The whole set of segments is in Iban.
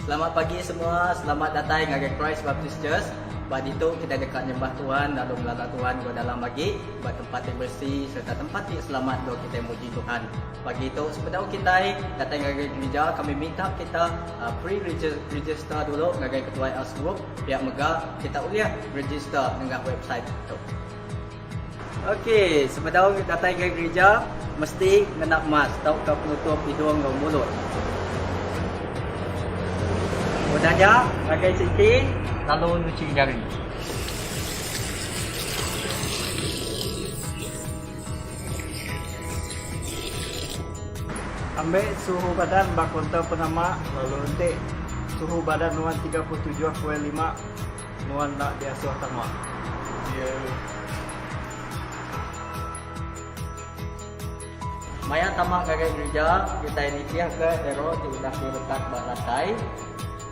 Selamat pagi semua, selamat datai ngagai Christ Baptist Church. Ba ditu kitai deka nyembah Tuhan lalu ngelala Tuhan enggau dalam agi ba tempat ti beresi sereta tempat ti selamat endur kitai muji Tuhan. Pagi tu sebedau kitai datai ngagai gerija kami minta kita pre-register dulu ngagai ketuai Us Group pia mega kita ulih register nengah website tu. Ok, sebedau datai ngagai gerija, mesti ngena mask tauka penutup idung enggau mulut. Udah nya, ngagai sinki lalu nuchi jari. Ambi suhu badan ba kaunter penama lalu enti suhu badan nuan 37.5 Nuan enda diasuh tama. Iya. Maya tama ngagai gerija, kitai nitihka arrow ti udah diletak ba lantai.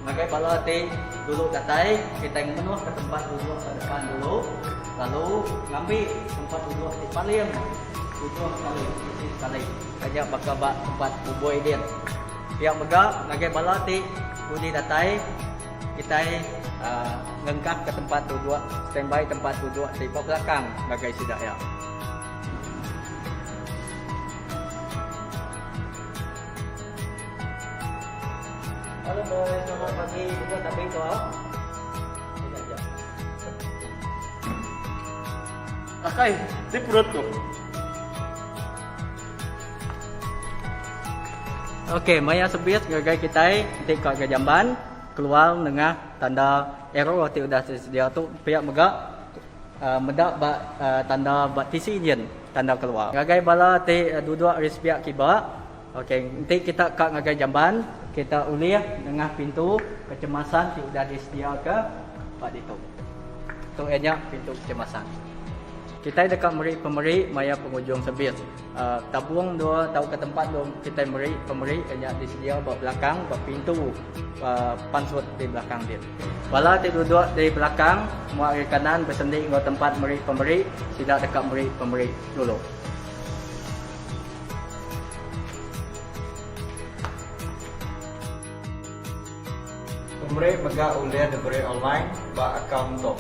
Ngagai bala ti dulu datai, kitai ngemenuhka tempat duduk ba depan dulu, lalu ngambi tempat duduk ti paling ujung sekali, sisi sekali. Taja baka ba tempat bubui din. Pia mega ngagai bala ti dudi datai, Kitai ngengkahka tempat duduk, standby tempat duduk ti ba belakang ngagai sida iya. Halo boy, selamat pagi. Duduk tabi tu. Sekejap jap. Akai, ti perut tu. Okey, maya sebis ngagai kitai enti ka ga jamban keluar nengah tanda arrow ti udah disedia tu pia mega uhh meda ba uhh tanda ba tisi nyin tanda keluar. Ngagai bala ti duduk ari sepiak kiba okey enti kita ka ngagai jamban kita ulih nengah pintu kecemasan ti udah disedia ke ba ditu. Tu iya nya pintu kecemasan. Kitai deka meri pemeri maya pengujung sebis. Tabung dua tauka tempat endur kitai meri pemeri iya nya disedia ba belakang ba pintu pansut di belakang din. Bala ti duduk di belakang mua ari kanan besendi enggau tempat meri pemeri sida deka meri pemeri dulu. Pemeri mega ulih diberi online ba akaun tu.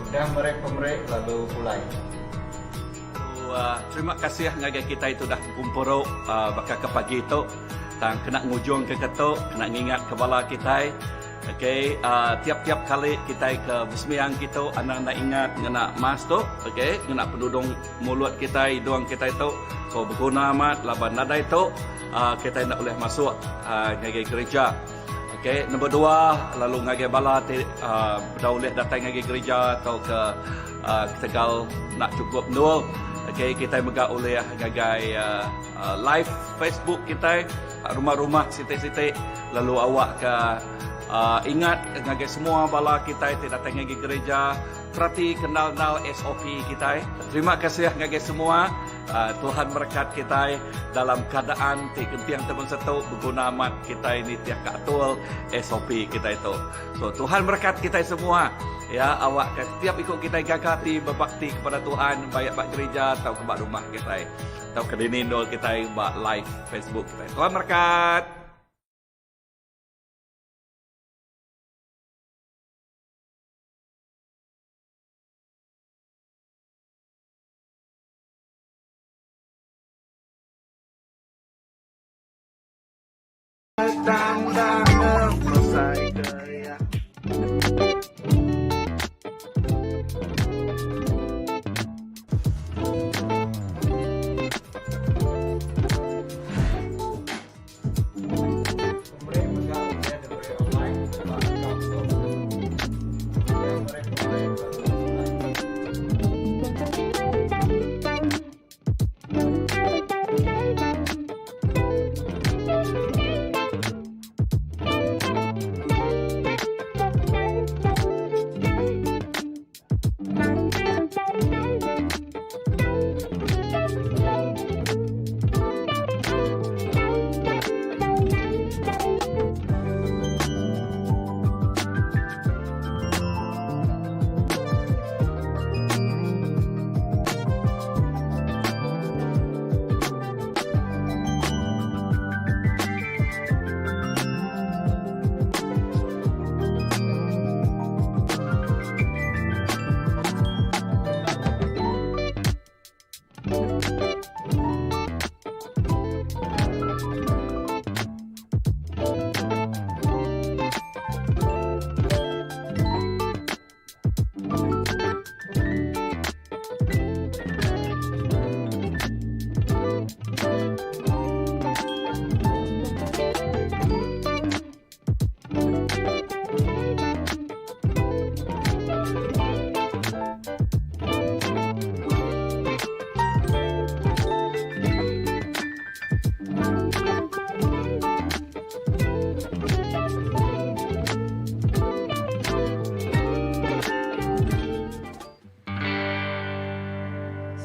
Udah meri pemeri lalu pulai. Terima kasih ngagai kitai ti udah begempuru baka ke pagi tu tang kena ngujung ke ketu kena ngingat ke bala kitai okay tiap tiap kali kitai ke besembiang kitu anang enda ingat ngena mask tu okay ngena penudung mulut kitai idung kitai tu so beguna amat laban nadai tu kitai enda ulih masuk ngagai gereja. Okey, nombor dua lalu ngagai bala ti uh, bedau ulih datai ngagai gereja atau ke uh, ketegal nak cukup endur. Okey, kita mega ulih ngagai uh, uh, live Facebook kita rumah-rumah siti-siti lalu awak ke uh, ingat ngagai semua bala kita ti datai ngagai gereja perati kenal-kenal SOP kita. Terima kasih ngagai semua. Tuhan merekat kitai dalam keadaan ti genting ti bansa tu beguna amat kitai nitih ka atur SOP kitai tu. So Tuhan merekat kitai semua ya awak ka setiap iku kitai gaga ati bebakti kepada Tuhan baik ba gereja tauka ba rumah kitai tauka dini endur kitai ba live Facebook kitai. Tuhan merekat. Pemeri mega ulih diberi online ba akaun tu. Ulih meri pemeri lalu pulai.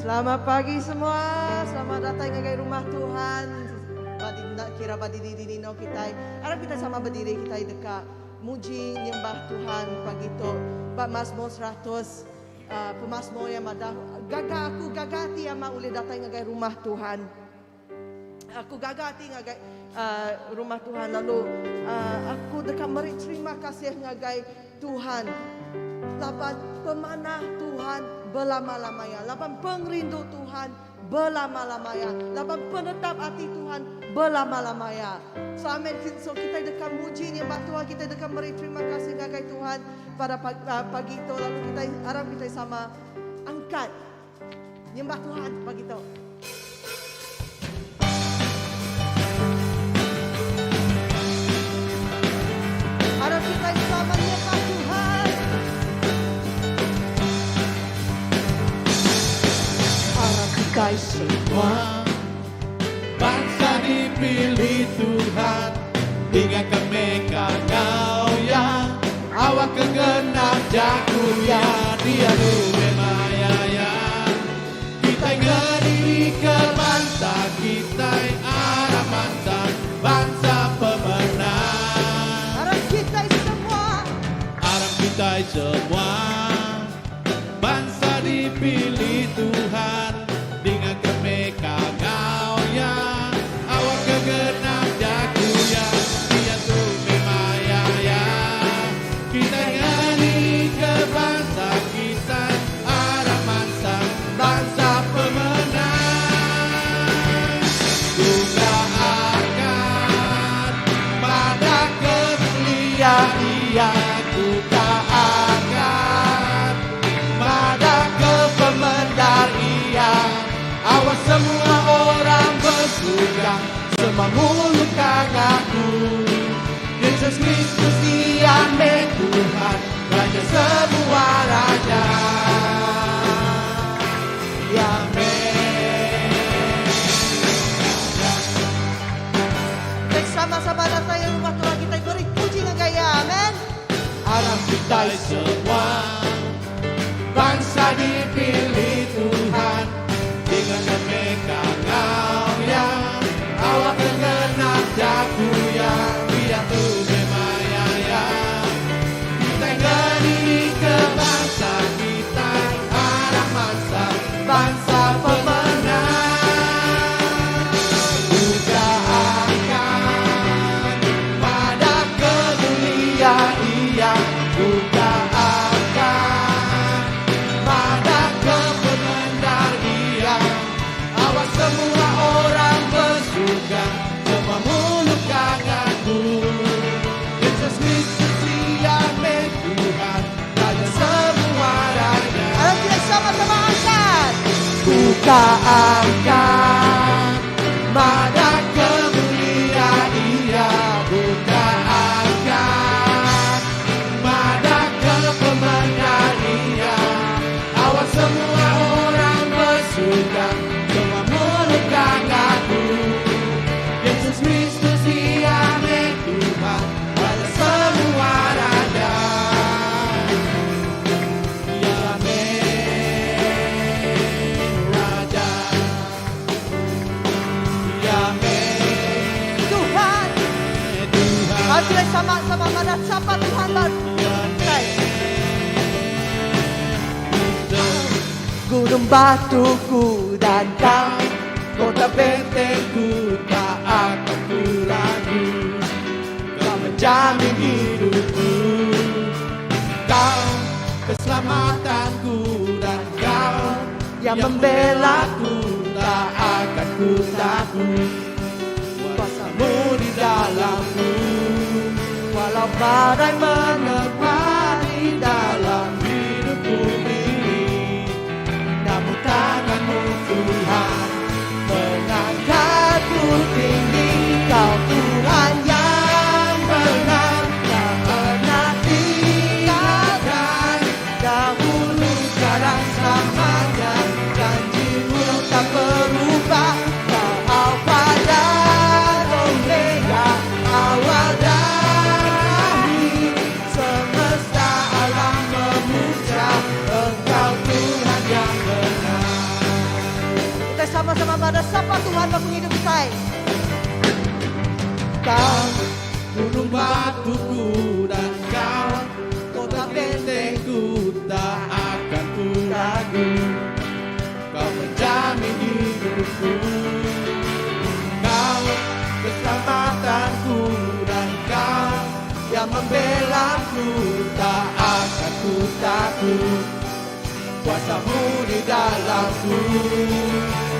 Selamat pagi semua. Selamat datai ngagai rumah Tuhan. Ba enda kira ba dini dini endur kitai. Arap kitai sama bediri kitai deka muji nyembah Tuhan pagi tu. Ba Mazmur 100 uh, pemazmur iya madah gaga aku gaga ati amat ulih datai ngagai rumah Tuhan. Aku gaga ati ngagai uh, rumah Tuhan lalu uh, aku deka meri terima kasih ngagai Tuhan laban pemanah Tuhan belama-lama ya, laban pengerindu Tuhan belama-lama ya, laban penetap ati Tuhan belama-lama ya. So amen. So kita deka muji nyembah Tuhan, kita deka meri terima kasih ngagai Tuhan pada pagi, uh, pagi itu lalu kita harap kita sama angkat nyembah Tuhan pagi tu. Harap kita sama nyembah Tuhan. Harap kita semua Bangsa dipilih Tuhan Hingga ke Meka kau ya Awak kegenap jaku ya Dia duwe maya ya Kita ngediri ke bangsa kita Arah bangsa, bangsa pemenang. Harap kita semua. Arah kita semua Bangsa dipilih Tuhan Dengan kemeka kau ya Awak kegenap jaku ya Dia tu maya ya Kita ngani ke bangsa kita Arah bangsa, bangsa pemenang. Juga akan pada kemuliaan Ia, Ku tak akan pada kepemendar Ia. Awas semua orang bersuka, semua mulut ngaku Yesus Kristus Dia me Tuhan, Raja semua raja. Ya amin. Kita sama-sama datang ke rumah Tuhan kita beri puji dengan gaya. Amen. Arah kita semua bangsa dipilih Tuhan dengan mereka kau ya awak kegenap jaku ya dia tu memaya ya kita ngediri ke bangsa kita arah masa bangsa pemenang. Juga akan pada kemuliaan Ia, juga akan pada kebenaran Ia. Awas semua orang bersuka, semua mulut ngaku Yesus Kristus Dia me Tuhan, Raja semua raja. Harap kita sama-sama angkat. Buka angkat pada kemuliaan Ia, buka angkat pada kepemenangan Ia. Awas semua orang bersuka, semua mulut ngaku Yesus Kristus Dia me Tuhan, Raja semua raja. Ya me Raja. Ya me Tuhan. Tuhan. Harap kita sama-sama mana siapa Tuhan baru. Ya me Gunung batuku dan kau Kota bentengku tak akan ku ragu. Kau menjamin hidupku, Kau keselamatanku dan kau yang membelaku. Tak akan ku takut. Kuasamu di dalamku. Walau badai menerpa di dalam hidupku ini, namun tanganmu Tuhan mengangkatku tinggi. Kau Tuhan yang benar, tak pernah tinggalkan. Dahulu, sekarang, selamanya, janjimu tak berubah. Kau Alfa dan Omega, awal dan akhir. Semesta alam memuja Engkau Tuhan yang benar. Sama-sama madah sapa Tuhan ba pengidup kitai. Kau gunung batuku dan kau kota bentengku tak akan ku ragu Kau menjamin hidupku Kau keselamatanku dan kau yang membelaku tak akan ku takut Kuasamu di dalamku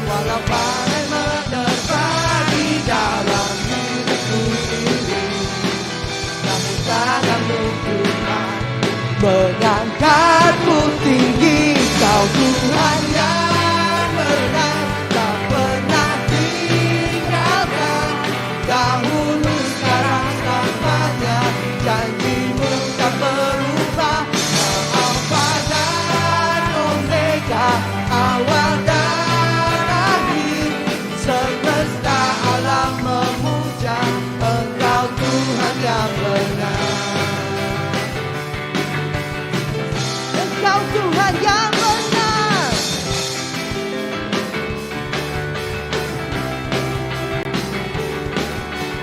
Walau badai menerpa di dalam hidupku ini Namun tanganmu Tuhan Mengangkatku tinggi Kau Tuhan yang benar Tak pernah tinggalkan Dahulu sekarang selamanya Janjimu tak berubah Kau Alfa dan Omega Awal dan akhir Semesta alam memuja Engkau Tuhan yang benar Engkau Tuhan yang benar.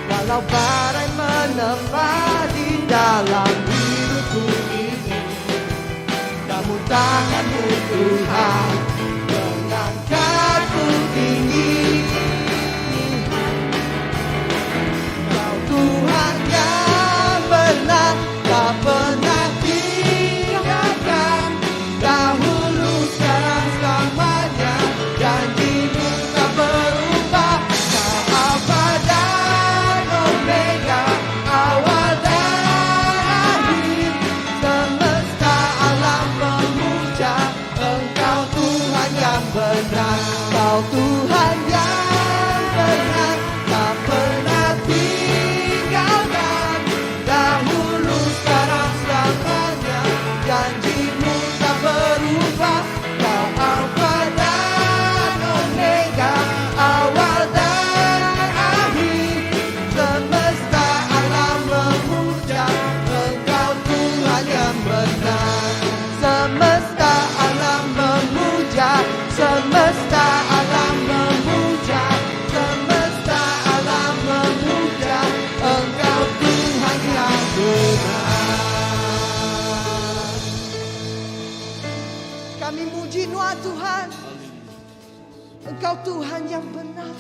Walau badai menerpa di dalam hidupku ini Namun tanganmu Tuhan mengangkatku tinggi Kau Tuhan yang benar tak pernah tinggalkan Dahulu sekarang selamanya janjimu tak berubah Kau Alfa dan Omega awal dan akhir Semesta alam memuja Engkau Tuhan yang benar Kau Tuhan yang benar Tak pernah tinggalkan Dahulu sekarang selamanya Janjimu tak berubah Kau Alfa dan Omega Awal dan akhir Semesta alam memuja Engkau Tuhan yang benar Semesta alam memuja, semesta alam memuja, semesta alam memuja, Engkau Tuhan yang benar Kami muji Nuan Tuhan. Engkau Tuhan yang benar.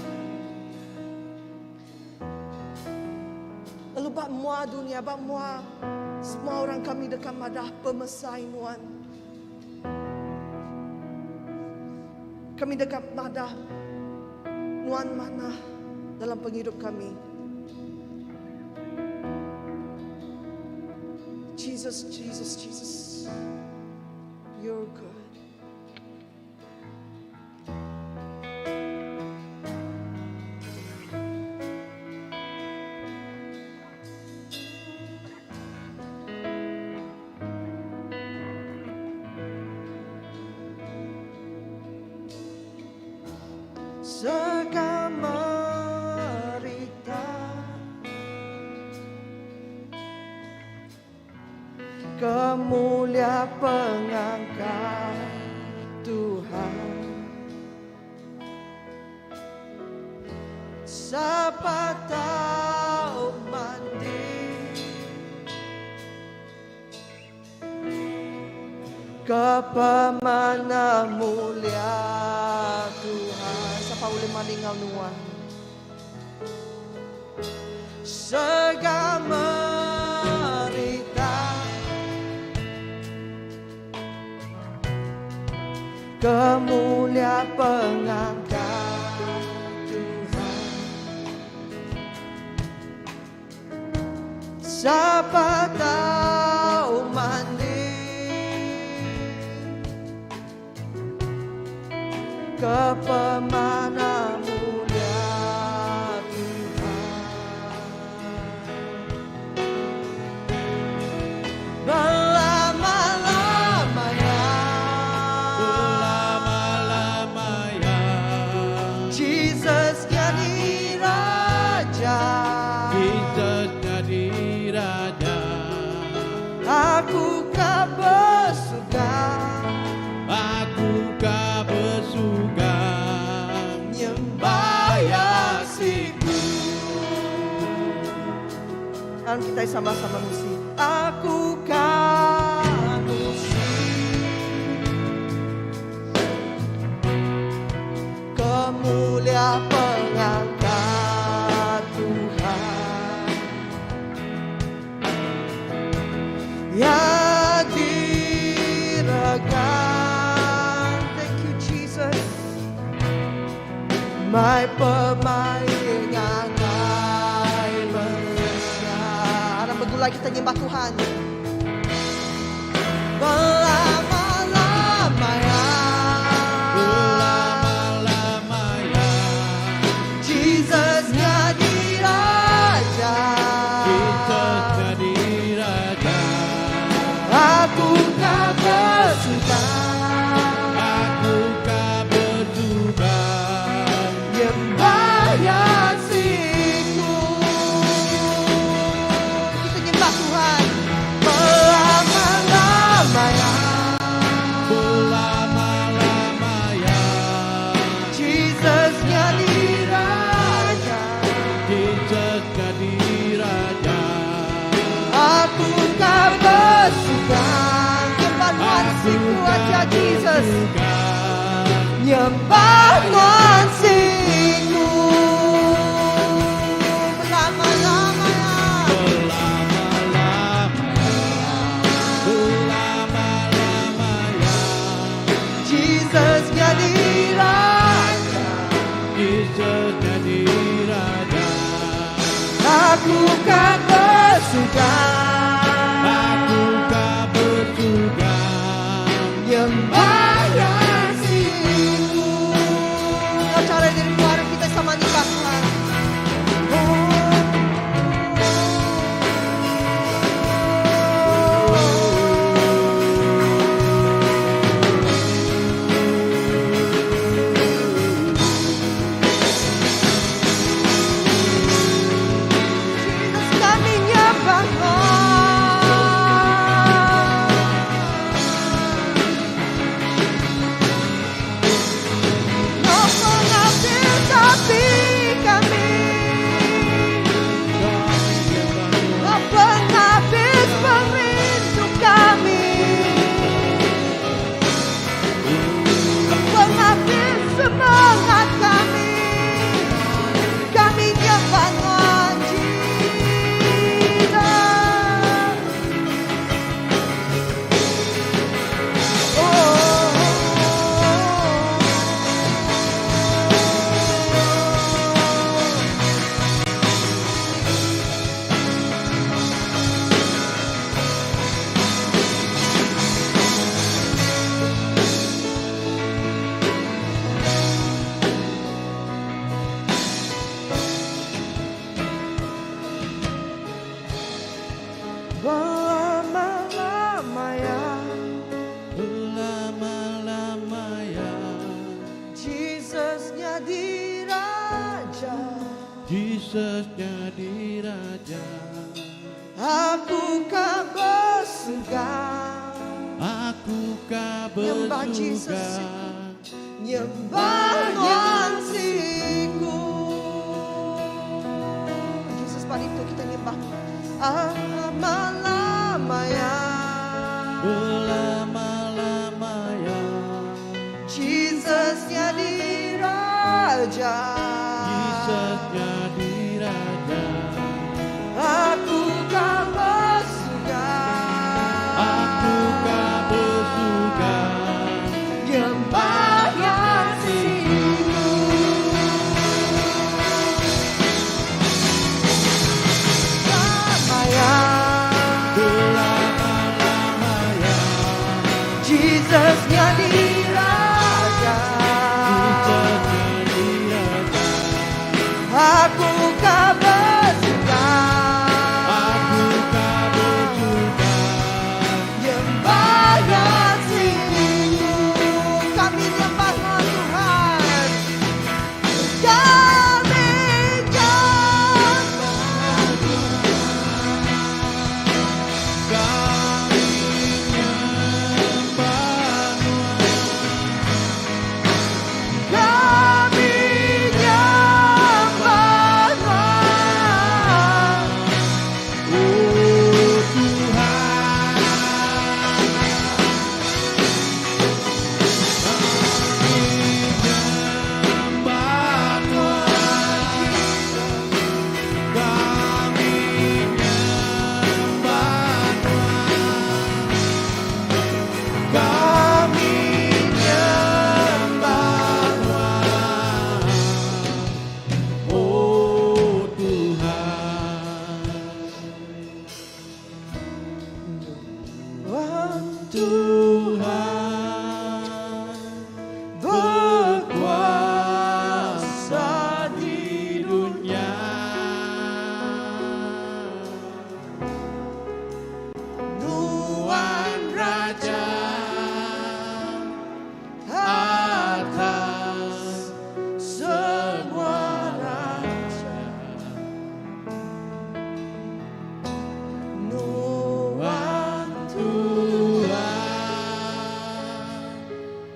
Lalu bak mua dunia, bak mua semua orang kami dekat madah pemesai Nuan. Kami dekat madah Nuan mana dalam penghidup kami. Jesus, Jesus, Jesus. You're good. Sekamerita Kemulia pengangkat Tuhan Sapa tau mandi Kepemana mulia Tuhan Sapa ulih maningau nuan Segamerita Kemulia pengangkat Tuhan Sapa tau mandi Kepemana mulia Tuhan Berlama-lamanya Berlama-lamanya Jesus jadi Raja Jesus jadi Raja Aku ka bersuka Aku ka bersuka. Aram kitai sama-sama nusi. Aku ka nusi. Kemulia pengangkat Tuhan. Ya diregang. Thank you Jesus. Mai pemaik ngagai mensia. Aram begulai kita nyembah Tuhan. Belama-lamanya. Belama-lamanya. Jesus jadi Raja. Jesus jadi Raja. Aku ka bersuka. Aku ka bersuka. Nyembah ya siku. Kita nyembah Tuhan. Belama-lamanya. Belama-lamanya. Jesus jadi Raja. Jesus jadi Raja. Aku ka bersuka. Nyembah Tuhan Aku siku ka aja Jesus. bersuka. Nyembah Tuhan siku. Belama-lamanya. Belama-lamanya. Belama-lamanya. Jesus jadi Raja. Jesus jadi Raja. Aku ka bersuka. Aku ka bersuka. Nyembah ya siku. Acara dari luar kita sama nyembah Tuhan. Jesus kami nyembah Tuhan. Kau penghabis hati kami. Kau penghabis perindu kami. Kau penghabis semangat kami. Kami nyembah Tuhan Jesus. Oh, Belama-lamanya. Belama-lamanya. Jesus jadi Raja. Jesus jadi Raja. Aku ka bersuka. Aku ka Nyembah Jesus. bersuka. Nyembah Tuhan siku. Jesus pada itu kita nyembah. Lama-lamanya. Belama-lamanya. Jesus jadi Raja. Jesus jadi Raja. Aku ka bersuka. Aku ka bersuka. Nyembah yang siku. Lamanya. Belama-lamanya. Jesus jadi Raja. Jesus jadi Raja. Aku ka bersuka. Aku ka bersuka. Nyembah yang siku. Kami nyembah Tuhan. Kami nyembah Kami nyembah Tuhan.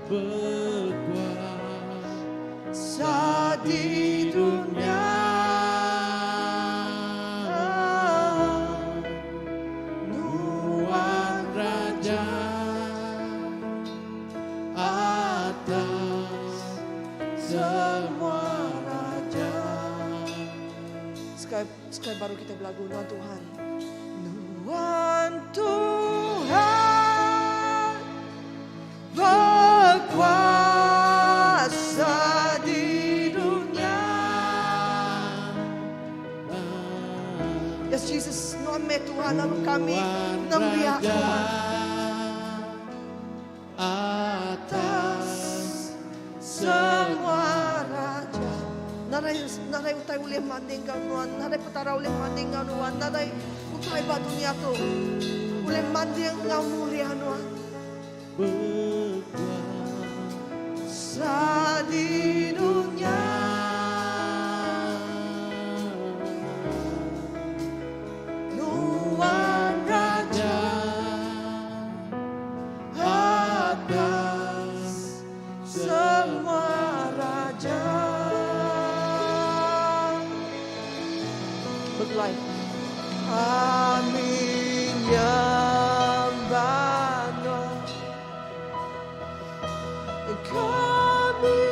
Berkuasa di dunia Nuan Raja atas semua raja. Sekali, sekali baru kita belagu Nuan Tuhan. Nuan Tuhan berkuasa di dunia. Yes Jesus, Nuan meh Tuhan lalu kami Nuan nembiak Raja Tuhan. atas Semua raja. Nadai nadai utai ulih manding enggau nuan, nadai petara ulih manding enggau nuan, nadai utai ba dunya tu ulih manding enggau mulia nuan. Berkuasa di dunya. Nuan Raja atas semua raja. Begulai. Kami nyembah Nuan. Kami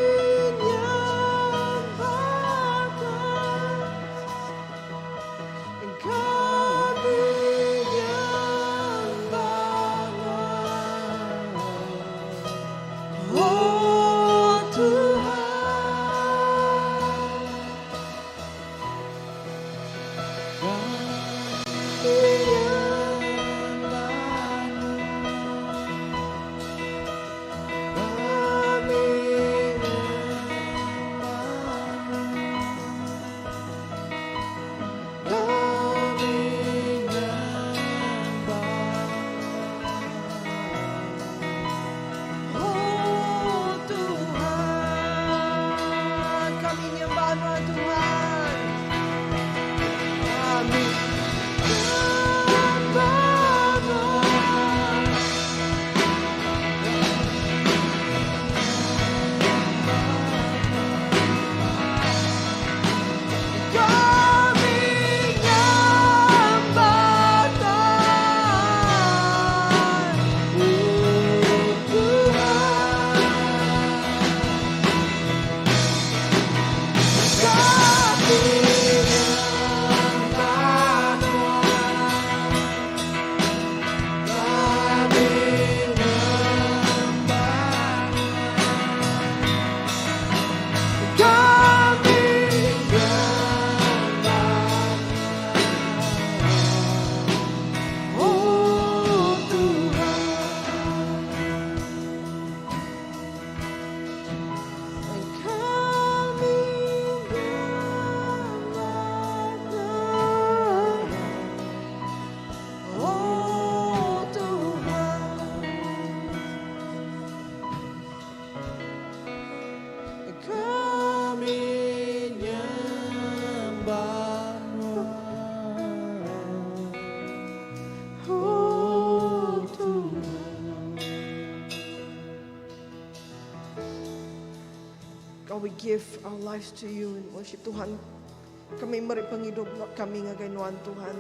nyembah Nuan. Kami nyembah Nuan. Oh Tuhan. Kami nyembah Kami nyembah Kami nyembah Oh Tuhan, kami nyembah Nuan Tuhan. Kami nyembah Nuan. Kami nyembah Nuan. Oh Tuhan. Kami nyembah Nuan. Kami nyembah Kami nyembah Oh Tuhan. Kami nyembah Nuan. Oh Tuhan. Kami nyembah Nuan Oh Tuhan. God, we give our lives to you in worship Tuhan. Kami meri pengidup kami ngagai Nuan Tuhan.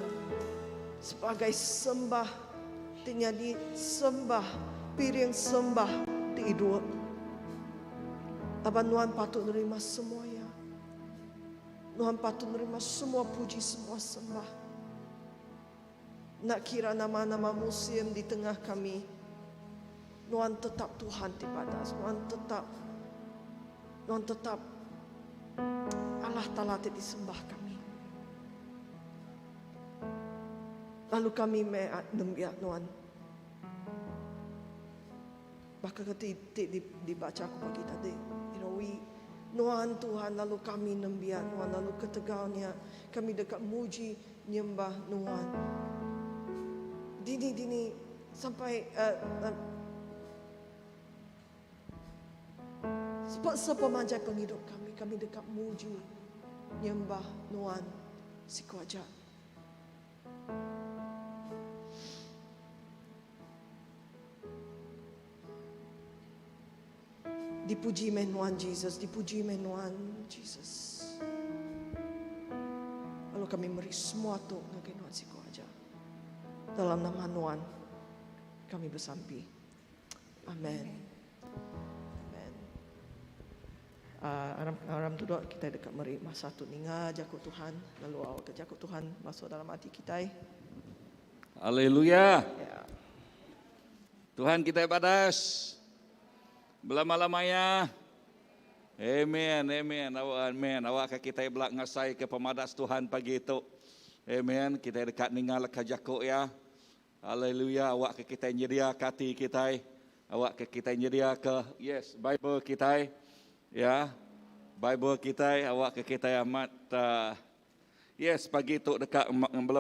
Sebagai sembah ti nyadi sembah piring sembah ti idup. Laban Nuan patut nerima semuanya. Nuan patut nerima semua puji, semua sembah. Nak kira nama-nama musim di tengah kami. Nuan tetap Tuhan ti badas. Nuan tetap Nuan tetap Allah Ta'ala ti disembah kami. Lalu kami me nembiak Nuan. Bahkan ketika dibaca aku pagi tadi. You know, we Nuan Tuhan lalu kami nembiak Nuan lalu ketegalnya kami dekat muji nyembah Nuan. Dini dini sampai sepemanjai penghidup kami kami dekat muji nyembah Nuan siku aja. Dipuji meh nuan Jesus, dipuji meh nuan Jesus. Lalu kami meri semua tu ngagai nuan siku aja. Dalam nama nuan kami besampi. Amen. Amen. Uh, aram aram duduk kita deka meri masa tu ninga jaku Tuhan lalu awak ke jaku Tuhan masuk dalam ati kita. Haleluya. Ya. Tuhan kita badas. Belama-lamanya. Amen, amen. Awak amen. Awak ke kita belak ngasai ke pemadas Tuhan pagi itu. Amen. Kita dekat ninga leka jaku ya. Haleluya. Awak ke kita nyedia ke ati kita. Awak ke kita nyedia ke yes Bible kita. Ya. Bible kita awak ke kita amat uh, yes pagi tu dekat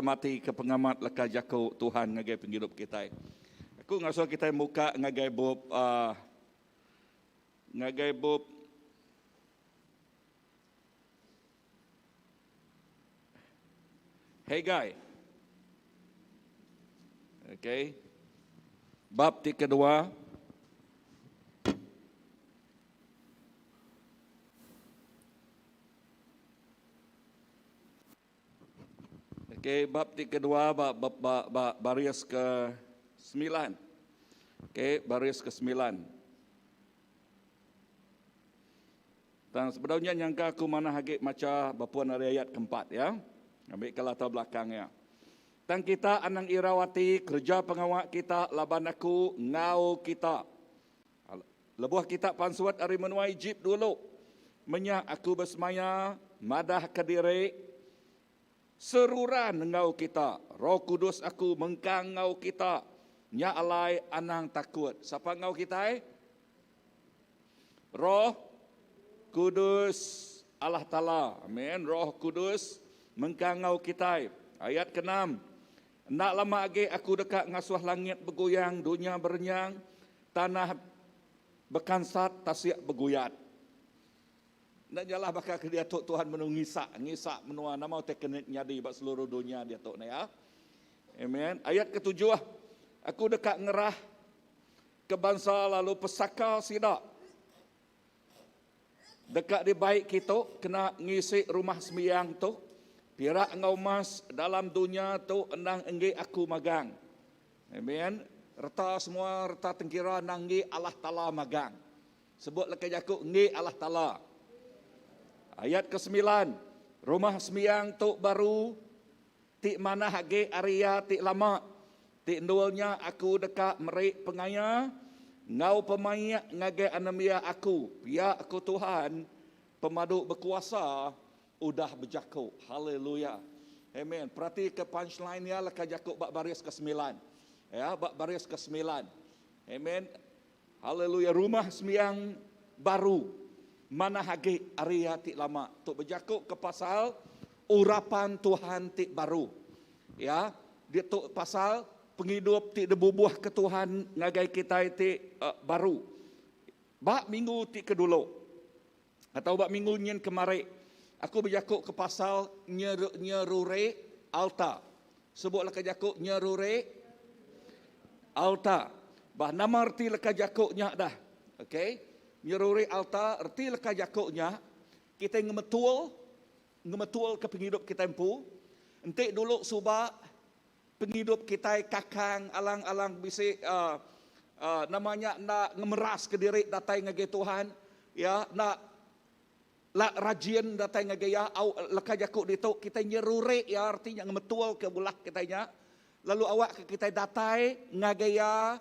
mati ke pengamat leka jaku Tuhan ngagai penghidup kita. Aku ngasuh kita muka ngagai bab uh, ngagai bab Hegai. Okey. Bab ti kedua. Okey, bab ti kedua bab bab ba, ba, baris ke 9. Okey, baris ke 9. Tang sebenarnya nyangka aku mana hagi maca bapuan ari ayat keempat ya. Ambil ke latar belakang ya. Tang kita anang irawati kerja pengawak kita laban aku ngau kita. Lebuh kita pansuat ari menua Egypt dulu. Menyak aku bersemaya madah ke diri seruran ngau kita. Roh Kudus aku mengkang ngau kita. Nya alai anang takut. Siapa ngau kita eh? Roh Kudus Allah Ta'ala. Amin. Roh Kudus mengkang ngau kita. Ayat ke-6. Nak lama lagi aku dekat ngasuh langit bergoyang, dunia berenyang, tanah bekansat, tasik berguyat. Nak jalah bakal ke dia tu Tuhan menung ngisak, ngisak menua nama teknik nyadi bak seluruh dunia dia tu ni ya. Amen. Ayat ketujuh, aku dekat ngerah ke bangsa lalu pesaka sidak. Dekat di baik kita kena ngisi rumah sembiang tu. Pirak ngau emas dalam dunia tu endang enggi aku magang. Amen. Reta semua reta tengkira nanggi Allah Taala magang. Sebut leka jaku enggi Allah Taala. Ayat ke-9. Rumah sembiang tu baru ti mana hage area ti lama. Ti ndulnya aku dekat merik pengaya ngau pemayak ngagai anemia aku. Pia aku Tuhan pemadu berkuasa udah berjakuk. Haleluya. Amen. Perhati ke punchline ya leka jakuk bak baris ke-9. Ya, bak baris ke-9. Amen. Haleluya. Rumah sembiang baru. Mana hage area ti lama. Tu berjakuk ke pasal urapan Tuhan ti baru. Ya, dia tu pasal penghidup ti debubuh ke Tuhan ngagai kita ti uh, baru. Bak minggu ti kedulu. Atau bak minggu nyen kemari. Aku berjakuk ke pasal nyerure alta. Sebutlah ke jakuk nyerure alta. Bah nama erti leka jakuknya dah. Okey. Nyerure alta erti leka jakuknya kita ngemetul ngemetul ke penghidup kita empu. Entik dulu subak penghidup kita kakang alang-alang bisi uh, uh, namanya nak ngemeras ke diri datai ngagai Tuhan ya nak la rajin datai ngagai ya au leka jakuk ditu kita nyerure ya artinya ngemetul ke bulah kita nya lalu awak ke kita datai ngagai ya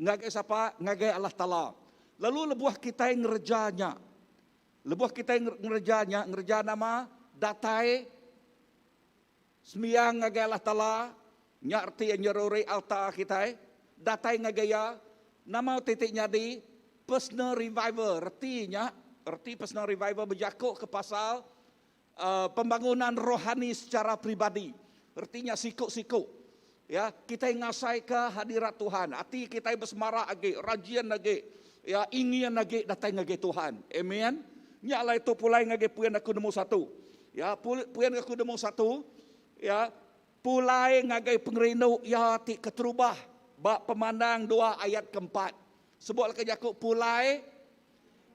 ngagai siapa ngagai Allah Taala lalu lebuh kita ngerjanya lebuh kita ngerjanya ngerja nama datai sembiang ngagai Allah Taala nya arti yang nyerure altar kita datai ngagai ya nama titik nyadi personal revival artinya erti personal revival berjakuk ke pasal uh, pembangunan rohani secara pribadi. Artinya sikuk-sikuk. Ya, kita ngasai ke hadirat Tuhan. Hati kita bersemarak lagi, rajin lagi, ya ingin lagi datang lagi Tuhan. Amen. Nya lah itu pulai ngagi puan aku nemu satu. Ya, puan aku nemu satu. Ya, pulai ngagai pengerindu ya ti keterubah bab pemandang dua ayat keempat. Sebut lagi jakuk pulai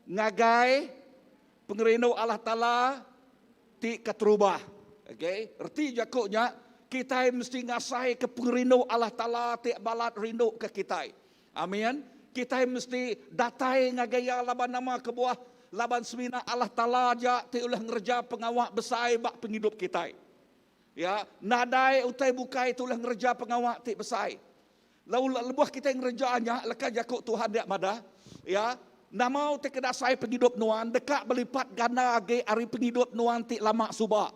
Ngagai pengerindu Allah Taala ti keterubah. Okay, reti jaku nya kitai mesti ngasaika pengerindu Allah Taala ti balat rindu ke kitai. Amin. Kitai mesti datai ngagai Iya laban nama kebuah? Laban semina Allah Taala aja ti ulih ngereja pengawa besai ba pengidup kitai. Ya, nadai utai bukai ti ulih ngereja pengawa ti besai. Lalu lebuh kitai ngereja nya, leka jaku Tuhan dia madah, ya, nama utai ke dasai pengidup nuan deka belipat ganda agi ari pengidup nuan ti lama suba.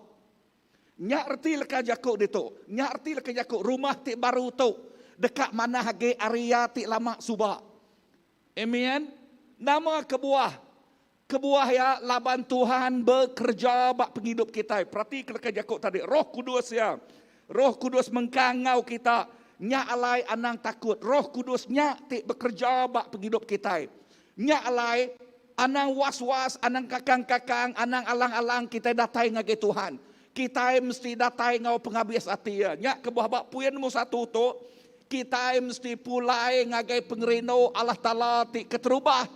Nya reti leka jaku ditu. Nya reti leka jaku rumah ti baru tu deka manah agi ari iya ti lama suba. Amen. Nama kebuah? Kebuah iya laban Tuhan bekereja ba pengidup kitai. Peratika leka jaku tadi, Roh Kudus iya. Roh Kudus mengkang enggau kita. Nya alai anang takut. Roh Kudus nya ti bekereja ba pengidup kitai. Nya alai anang was-was, anang kakang-kakang, anang alang-alang kitai datai ngagai Tuhan. Kitai mesti datai enggau pengabis ati iya. Nya kebuah ba puin nombor satu tu, kitai mesti pulai ngagai pengerindu Allah Taala ti keterubah.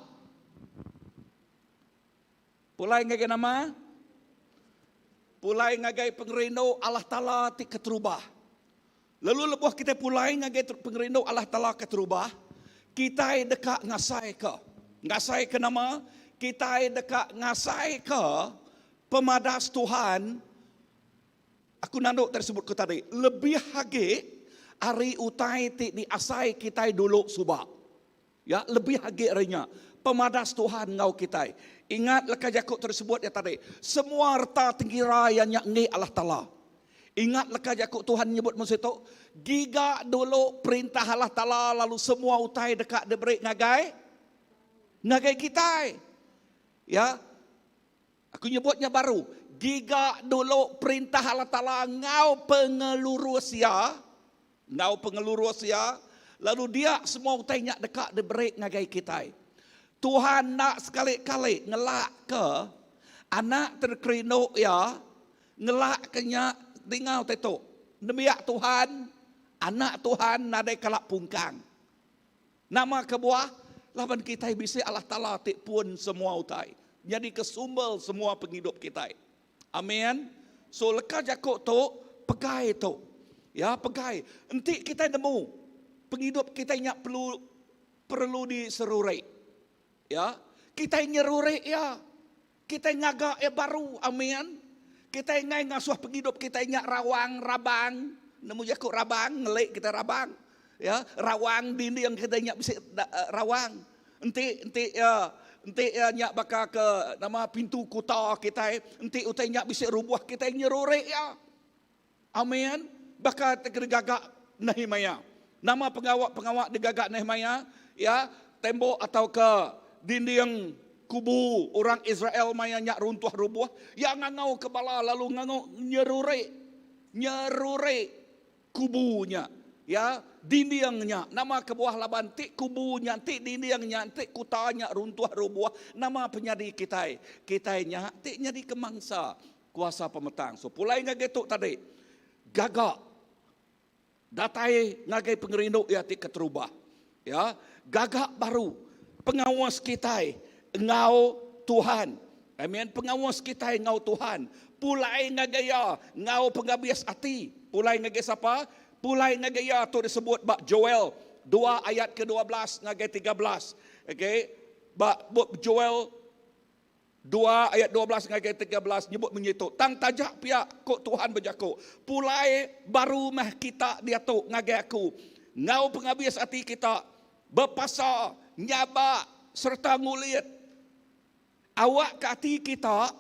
Pulai ngagai nama? Pulai ngagai pengerindu Allah Taala ti keterubah. Lalu lebuh kitai pulai ngagai pengerindu Allah Taala keterubah, kitai deka ngasaika. Ngasaika nama? Kitai deka ngasaika pemadas Tuhan, aku nandu tadi sebut ku tadi, lebih agi ari utai ti diasai kitai dulu suba. Ya, lebih agi ari nya, pemadas Tuhan enggau kitai. Ingat leka jaku ti disebut iya tadi, semua reta tengira iya nya enggi Allah Taala. Ingat leka jaku Tuhan nyebut mung situ, giga dulu perintah Allah Taala lalu semua utai deka diberi ngagai ngagai kitai. Ya. Aku nyebut nya baru, giga dulu perintah Allah Taala enggau pengelurus Iya, enggau pengelurus Iya, lalu dia semua utai nya deka diberi ngagai kitai. Tuhan enda sekali-kali ngelakka anak ti dikerindu Iya ngelakka nya dinga utai tu. Nembiak Tuhan, anak Tuhan nadai kala pungkang. Nama kebuah? Laban kitai bisi Allah Taala ti pun semua utai, nyadika sumber semua pengidup kitai. Amen. So leka jaku tu pegai tu. Ya, pegai. Enti kitai nemu pengidup kitai nya perlu perlu diseruri. Ya, kitai nyeruri iya. Kitai ngaga iya baru. Amen. Kitai enggai ngasuh pengidup kitai nya rawang, rabang. Nemu jaku rabang, ngelik kitai rabang. Ya, rawang dinding kitai nya bisi rawang. Enti enti iya enti iya nya baka ke nama pintu kuta kitai, enti utai nya bisi rubuh kitai nyeruri iya. Amen. Baka ti ke digaga Nehemiah. Nama pengawa-pengawa digaga Nehemiah? Ya, tembok atauka dinding kubu orang Israel maya nya runtuh rubuh. Iya ngangauka bala lalu ngangau nyeruri, nyeruri kubu nya. Ya, dinding nya. Nama kebuah laban ti kubu nya, ti dinding nya, ti kuta nya runtuh rubuh, nama penyadi kitai? Kitai nya ti nyadi ke mangsa. Kuasa pemetang. So pulai ngagai tu tadi. Gaga datai ngagai pengerindu iya ti keterubah. Ya, gaga baru pengawas kitai enggau Tuhan. Amen. Pengawas kitai enggau Tuhan. Pulai ngagai iya enggau pengabis ati. Pulai ngagai sapa? Pulai ngagai iya tu disebut ba Joel 2 ayat ke-12 ngagai 13. Okey, ba bup Joel 2 ayat 12 ngagai 13 nyebut munyi tu, Tang taja pia, ku Tuhan bejaku, Pulai baru meh kita diatu ngagai Aku, enggau pengabis ati kita, bepasa, nyabak, sereta ngulit. Awakka ati kita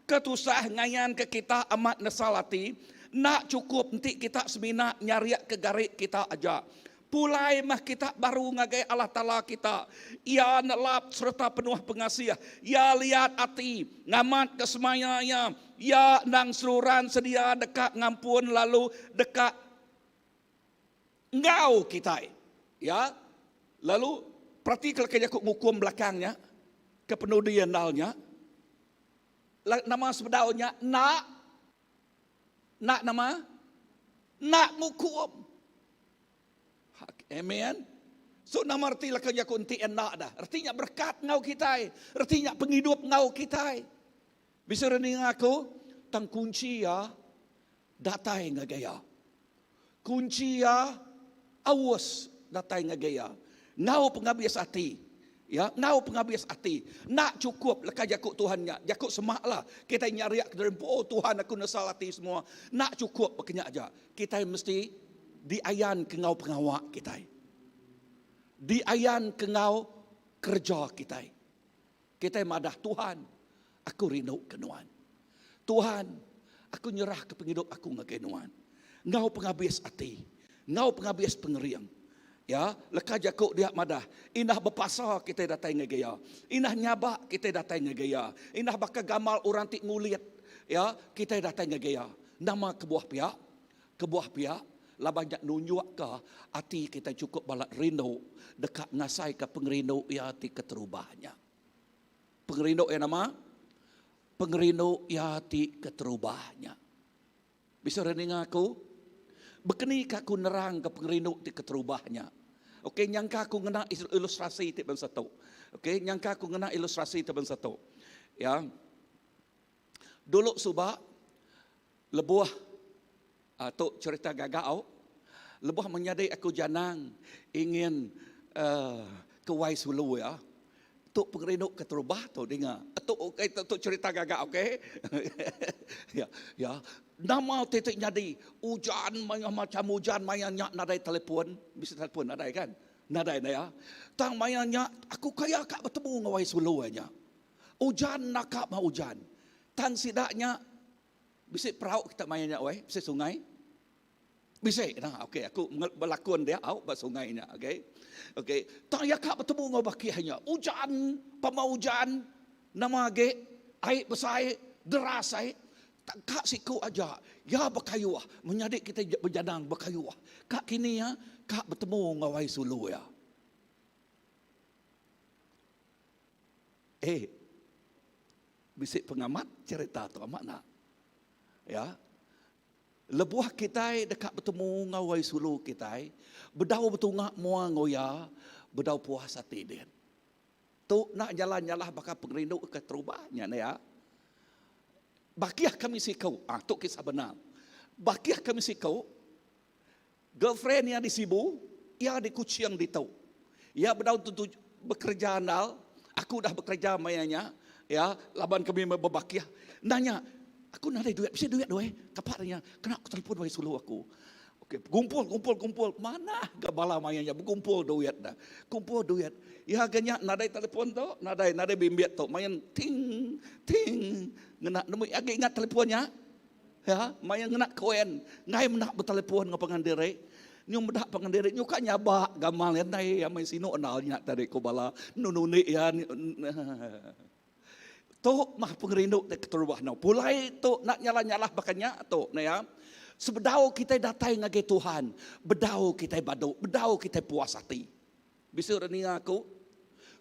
ke tusah ngayanka kita amat nesal ati, enda chukup enti kita semina nyarikka gari kita aja. Pulai meh kita baru ngagai Allah Taala kita. Iya nelap sereta penuh pengasih. Iya liat ati ngamatka semaya Iya. Iya endang seruran sedia deka ngampun lalu deka enggau kitai. Ya. Lalu peratika leka jaku ngukum belakang nya ke penudi andal nya. Nama sebedau nya enda enda nama? Enda ngukum. Amen. So nama reti leka jaku enti enda dah? Reti nya berekat enggau kitai. Reti nya pengidup enggau kitai. Bisi orang ninga aku, tang kunchi iya datai ngagai iya. Kunchi iya aus datai ngagai iya. Enggau pengabis ati. Ya, enggau pengabis ati. Enda chukup leka jaku Tuhan nya. Jaku semak lah. Kitai nyariak ke diri empu, oh Tuhan aku nesal ati semua. Enda chukup baka nya aja. Kitai mesti diayan ke enggau pengawa kitai. Diayan ke enggau kereja kitai. Kitai madah, Tuhan, aku rindu ke Nuan. Tuhan, aku nyerahka pengidup aku ngagai Nuan. Enggau pengabis ati, enggau pengabis pengering. Ya, leka jaku dia madah, indah bepasa kitai datai ngagai Iya. Indah nyabak kitai datai ngagai Iya. Indah baka gamal orang ti ngulit, ya, kitai datai ngagai Iya. Nama kebuah pia? Kebuah pia, laban nya nunjukka ati kitai chukup balat rindu deka ngasaika pengerindu Iya ti keterubah nya. Pengerindu Iya nama? Pengerindu Iya ti keterubah nya. Bisi orang ninga aku? Bekeni ka aku nerangka pengerindu ti keterubah nya? Okey, nyangka aku ngena ilustrasi ti bansa tu. Okey, nyangka aku ngena ilustrasi ti bansa tu. Ya. Dulu suba lebuh uh, tu cerita gaga au. Lebuh menyadi aku janang ingin uh, ke wai sulu ya. Tu pengerindu keterubah tu dinga. Tu okey tu, tu cerita gaga okey. ya, ya. Nama ti ti nyadi ujan mayuh macam ujan maya nya nadai telefon, bisi telefon nadai kan? Nadai dah ya. Tang maya nya aku kaya ka betemu enggau ai sulu ai nya. Ujan naka mah ujan. Tang sida nya bisi perau kita maya nya weh, bisi sungai. Bisi nah okey aku belakon dia au ba sungai nya okey. Okey tang iya ka betemu enggau bakih nya ujan pama ujan nama agi ai besai deras ai tak ka siku aja iya bekayuh menyadi kitai bejanang bekayuh ka kini iya ka betemu enggau ai sulu iya. Eh bisi pengamat cerita tu amat nak. Ya. Lebuh kitai deka betemu enggau wai sulu kitai, bedau betunga mua enggau iya, bedau puas ati din. Tu enda nyalah-nyalah baka pengerindu ke terubah nya nya. Bakih kami siku, ah tu kisah benar. Bakih kami siku, girlfriend iya di Sibu, iya di Kuching ditu. Iya bedau tentu bekereja andal, aku udah bekereja maya nya, ya, laban kami bebakih. Nanya, aku nadai duit, bisi duit doi, kapa nya, kena aku telefon wai sulu aku. Okey, gumpul, gumpul, gumpul, manah ga bala maya nya begumpul duit dah. Kumpul duit. Iya ga nya nadai telefon tu, nadai, nadai bimbit tu, main ting, ting, ngena nemu agi ingat telefon nya. Ya, maya ngena koin, ngai meda betelefon enggau pangan diri. Nyu meda pangan diri nyu ka nyabak gamal iya ndai amai sinu andal nya tadi ku bala nunu undi iya. Tu mah pengerindu ti keterubah nau. Pulai tu enda nyalah-nyalah baka nya tu ne ya. Sebedau kitai datai ngagai Tuhan, bedau kitai badu, bedau kitai puas ati. Bisi orang ninga aku?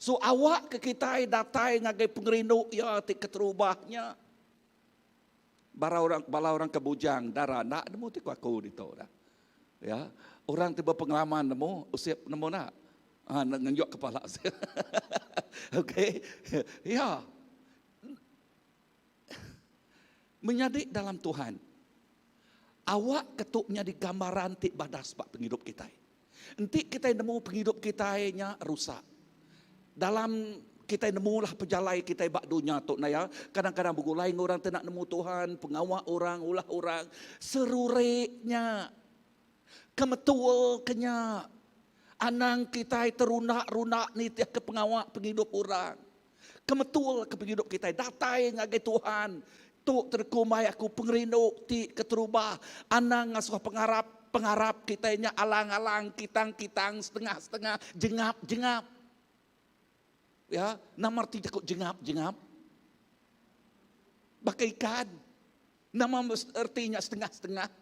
So awak ke kitai datai ngagai pengerindu iya ti keterubah nya. Bara orang bala orang ke bujang dara enda nemu ti ku aku ditu dah. Ya, orang ti bepengalaman nemu usip nemu enda. Ha ngenjuk kepala. Okey. Ya. Menyadi dalam Tuhan. Awak ke tu nyadi gambaran ti badas ba pengidup kitai. Enti kitai nemu pengidup kitai nya rusak. Dalam kitai nemulah pejalai kitai ba dunya tu naya, kadang-kadang begulai enggau orang ti enda nemu Tuhan, pengawa orang, ulah orang, seruri nya. Kemetul ke nya. Anang kitai terunda-runda nitihka pengawa pengidup orang. Kemetul ke pengidup kitai datai ngagai Tuhan. Tu terkumbai aku pengerindu ti keterubah. Anang ngasuh pengarap pengarap kitai nya alang-alang, kitang-kitang, setengah-setengah, jengap-jengap. Ya, nama reti jaku jengap-jengap? Baka ikan. Nama reti nya setengah-setengah?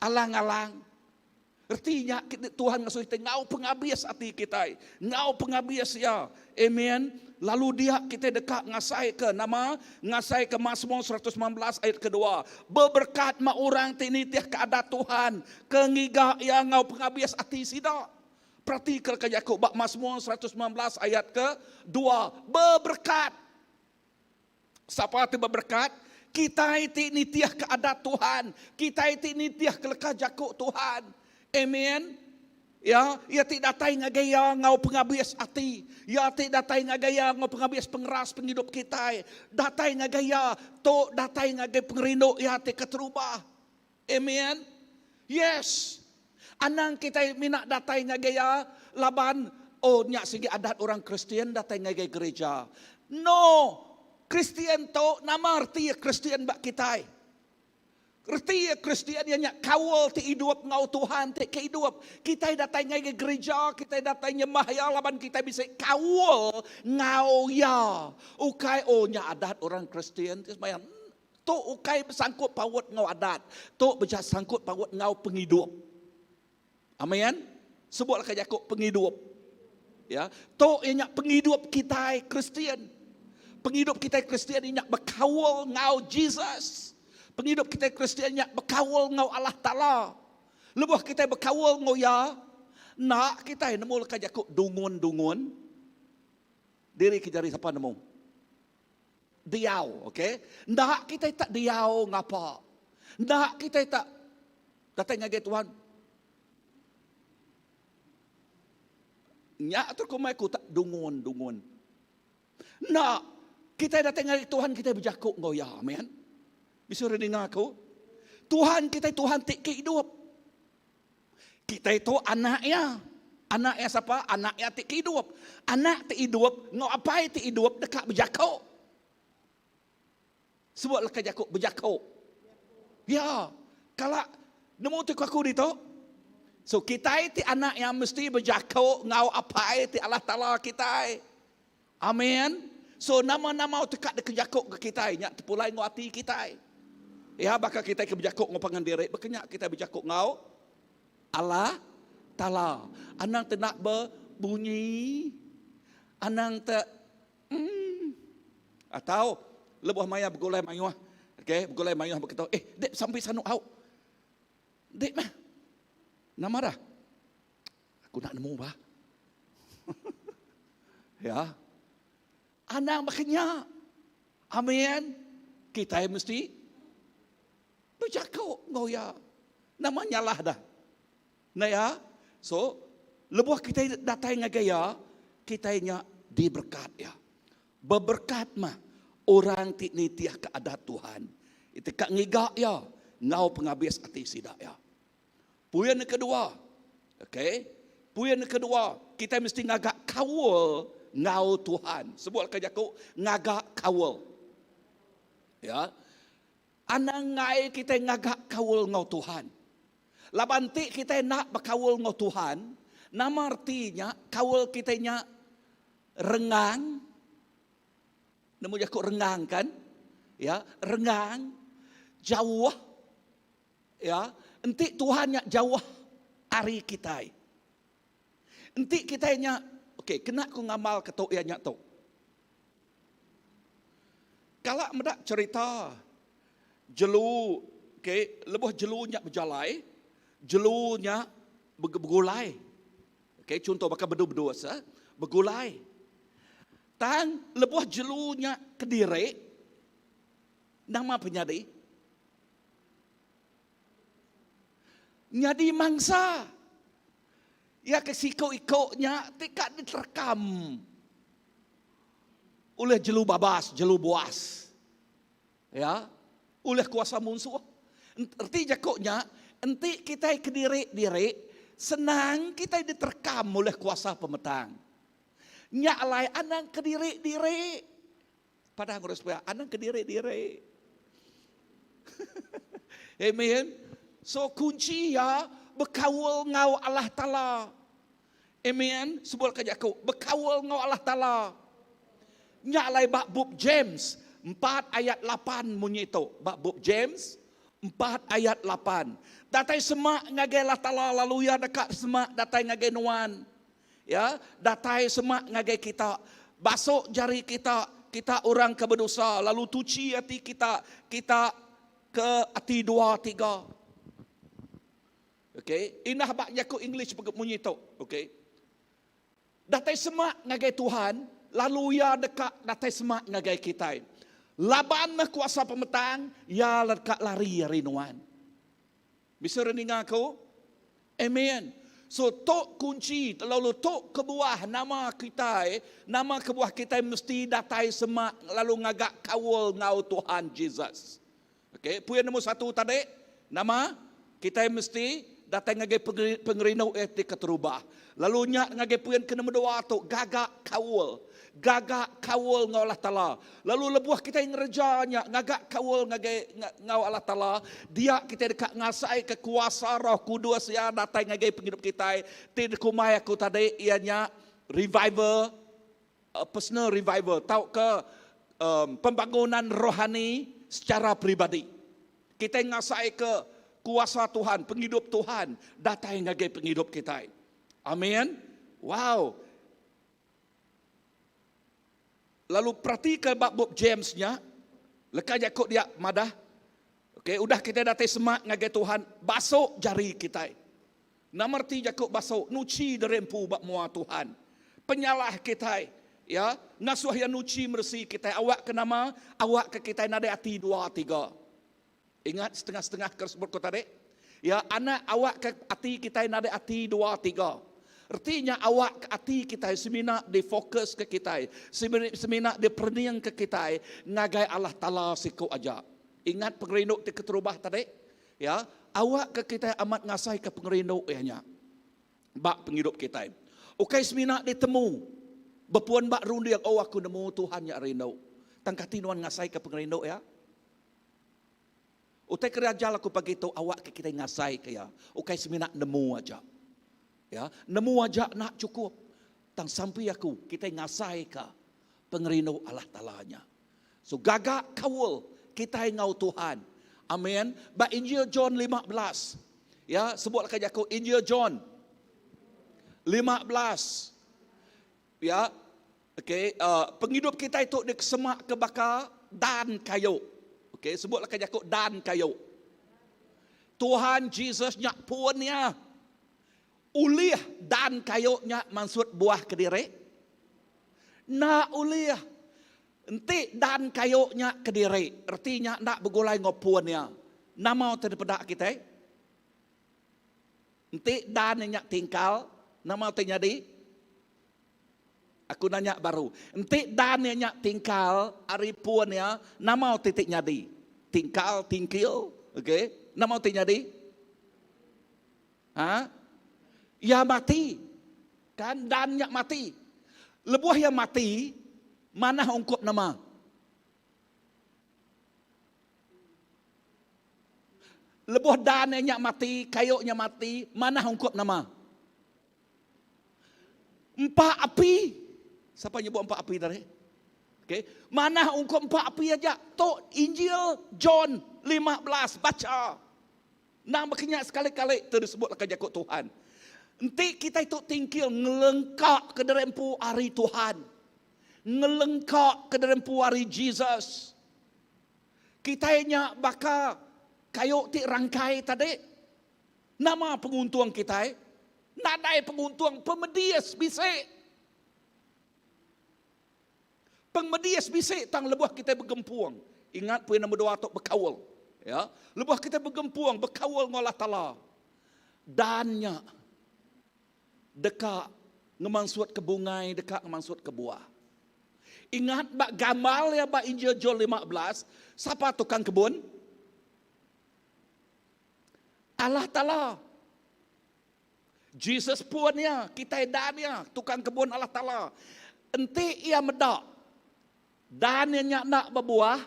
Alang-alang. Reti nya Tuhan ngasuh kitai enggau pengabis ati kitai, enggau pengabis iya. Amen. Lalu dia kitai deka ngasaika nama? Ngasaika Mazmur 119 ayat kedua. Beberkat meh orang ti nitihka adat Tuhan, ke ngiga iya enggau pengabis ati sida. Peratika leka jaku ba Masmur 119 ayat ke dua, Beberekat. Sapa ti beberekat? Kitai ti nitihka adat Tuhan, kitai ti nitihka leka jaku Tuhan. Amen. Ya, iya ti datai ngagai iya enggau pengabis ati. Iya ti datai ngagai iya enggau pengabis pengeras pengidup kitai. Datai ngagai iya, tu datai ngagai pengerindu iya ti keterubah. Amen. Yes. Anang kitai mina datai ngagai iya laban oh nya sigi adat orang Kristian datai ngagai gereja. No. Kristian tu nama reti iya Kristian ba kitai? Reti iya Kristian iya nya kaul ti idup enggau Tuhan ti ke idup. Kitai datai ngagai gereja, kitai datai nyembah iya laban kitai bisi kaul enggau iya. Ukai oh nya adat orang Kristian ti semaya. Tu ukai besangkut paut enggau adat. Tu beja sangkut paut enggau pengidup. Amen. Sebutlah ka jaku pengidup. Ya, tu iya nya pengidup kitai Kristian. Pengidup kitai Kristian iya nya bekaul enggau Jesus. Pengidup kitai Kristian nya bekaul enggau Allah Taala. Lebuh kitai bekaul enggau iya, enda kitai nemu leka jaku dungun-dungun. Diri ke jari sapa nemu? Diau, okey. Enda kitai tak diau ngapa. Enda kitai tak Datai ngagai Tuhan. Nya tu kumai ku tak dungun-dungun. Enda kitai datai ngagai Tuhan kitai bejaku enggau iya. Amen. Bisi orang ninga aku? Tuhan kitai Tuhan ti ke idup. Kitai tu anak iya. Anak iya sapa? Anak iya ti ke idup. Anak ti idup enggau apai ti idup deka bejaku. Sebut leka jaku bejaku. Ya, kala nemu ti ku aku ditu. So kitai ti anak iya mesti bejaku enggau apai ti Allah Taala kitai. Amen. So nama-nama ti ka dikejaku ke kitai nya tepulai enggau ati kitai. Ya baka kitai ke bejaku enggau pangan diri baka nya kitai bejaku enggau Allah Taala. Anang ti enda bebunyi. Anang te Umm. Atau lebuh maya begulai mayuh, okey, begulai mayuh beketu, eh, dek sampai sanu au. Dek mah. Nama dah? Aku nak nemu bah. ya. Anang bakanya. Amin. Kitai mesti bejaku enggau iya. Nama nyalah dah. Enda iya? So, lebuh kitai datai ngagai iya, kitai nya diberekat iya. Beberekat mah orang ti nitihka adat Tuhan, ti ka ngiga iya enggau pengabis ati sida iya. Poin kedua, okey, poin kedua, kitai mesti ngaga kaul enggau Tuhan. Sebut leka jaku ngaga kaul. Ya. Anang enggai kitai ngaga kaul enggau Tuhan. Laban enti kitai enda bekaul enggau Tuhan, nama reti nya kaul kitai nya renggang? Nemu jaku renggang kan? Ya, renggang, jauh. Ya, enti Tuhan nya jauh ari kitai. Enti kitai nya, okey, kena ku ngamal ke tu iya nya tu. Kala meda cherita jelu ke lebuh jelu nya bejalai, jelu nya begulai. Okey, chunto baka bedu-bedus eh, begulai. Tang lebuh jelu nya kediri, nama penyadi? Nyadi mangsa. Iya ke siku-iku nya ti ka diterekam ulih jelu babas, jelu buas. Ya, ulih kuasa munsuh. Reti jaku nya, enti kitai kediri-diri, senang kitai diterekam ulih kuasa pemetang. Nya alai anang kediri-diri. Padah ngurus pia, anang kediri-diri. Amen. So kunci iya bekaul enggau Allah Taala. Amen. Sebut ka jaku, bekaul enggau Allah Taala. Nya alai ba bup James 4 ayat 8 munyi tu. Ba bup James 4 ayat 8. Datai semak ngagai Allah Taala lalu iya deka semak datai ngagai nuan. Ya, datai semak ngagai kita. Basuk jari kita, kita orang ke bedosa lalu tuchi ati kita, kita ke ati dua tiga. Okey, indah ba jaku English munyi tu. Okey. Datai semak ngagai Tuhan, lalu Iya deka datai semak ngagai kitai. Laban meh kuasa pemetang, Iya deka lari ari nuan. Bisi orang ninga aku? Amen. So tu kunci lalu tu kebuah nama kitai, nama kebuah kitai mesti datai semak lalu ngaga kaul enggau Tuhan Jesus. Okey, puin nombor satu tadi, nama kitai mesti datai ngagai pengerindu iya ti keterubah. Lalu nya ngagai puin ke nombor dua tu, gaga kaul. Gaga kaul enggau Allah Taala. Lalu lebuh kitai ngereja nya, ngaga kaul ngagai enggau Allah Taala, dia kitai deka ngasaika kuasa Roh Kudus iya datai ngagai pengidup kitai ti dikumbai aku tadi iya nya revival, personal revival tauka pembangunan rohani secara peribadi. Kitai ngasaika kuasa Tuhan, pengidup Tuhan datai ngagai pengidup kitai. Amin. Wow. Lalu peratika ba bup James nya, leka jaku dia madah, okay, udah kitai datai semak ngagai Tuhan, basuk jari kitai. Nama reti jaku basuk? Nuchi diri empu ba mua Tuhan. Penyalah kitai, ya, ngasuh iya nuchi meresi kitai awakka nama? Awakka kitai nadai ati dua tiga. Ingat setengah-setengah ke sebut ko tadi? Ya, anak awak ke ati kitai nadai ati dua tiga. Reti nya awak ke ati kitai semina difokus ke kitai, semina diperening ke kitai ngagai Allah Taala siku aja. Ingat pengerindu ti keterubah tadi? Ya, awak ke kitai amat ngasai ke pengerindu iya nya ba pengidup kitai. Ukai semina ditemu bepun ba runding, oh aku nemu Tuhan nya rindu. Tang kati nuan ngasai ke pengerindu iya? Utai ke diajar aku pagi tu awak ke kitai ngasai ke iya, ukai semina nemu aja. Ya, nemu aja enda chukup. Tang sampi aku kitai ngasai ka pengerindu Allah Taala nya. So gaga kaul kitai enggau Tuhan. Amen. Ba Injil John 15. Ya, sebut leka jaku Injil John 15. Ya, Okey, uh, pengidup kitai tu dikesemak ke baka dan kayu. Okey, sebutlah ke jaku dan kayu. Tuhan Jesus nya pun ya. Ulih dan kayu nya mansut buah kediri? Enda ulih. Enti dan kayu nya kediri, reti nya enda begulai enggau pun ya. Nama utai dipeda kitai? Enti dan nya tingkal, nama utai nyadi? Aku nanya baru, enti dan iya nya tingkal ari pun iya, nama utai ti nyadi? Tingkal, tingkil, okey. Nama utai nyadi? Ha? Iya mati. Kan dan nya mati. Lebuh iya mati, manah ungkup nama? Lebuh dan iya nya mati, kayu nya mati, manah ungkup nama? Empa api. Siapa nyebut empa api tadi? Okay. Manah ungkup empa api aja. Tu Injil John 15. Baca. Nang bekenyak sekali-kali tu disebut leka jaku Tuhan. Enti kita itu tingkil ngelengka ke diri empu ari Tuhan. Ngelengka ke diri empu ari Jesus. Kita nya baka kayu ti rangkai tadi. Nama penguntung kitai? Nadai penguntung pemedis bisi. Pemedis bisi tang lebuh kitai begempung. Ingat poin nombor dua tu bekaul. Ya, lebuh kitai begempung bekaul enggau Allah Taala. Dan nya deka ngemansut ke bungai, deka ngemansut ke buah. Ingat ba gambar ya ba Injil John 15, sapa tukang kebun? Allah Taala. Jesus pun iya, kitai dan iya, tukang kebun Allah Taala. Enti iya meda dan iya nya enda bebuah,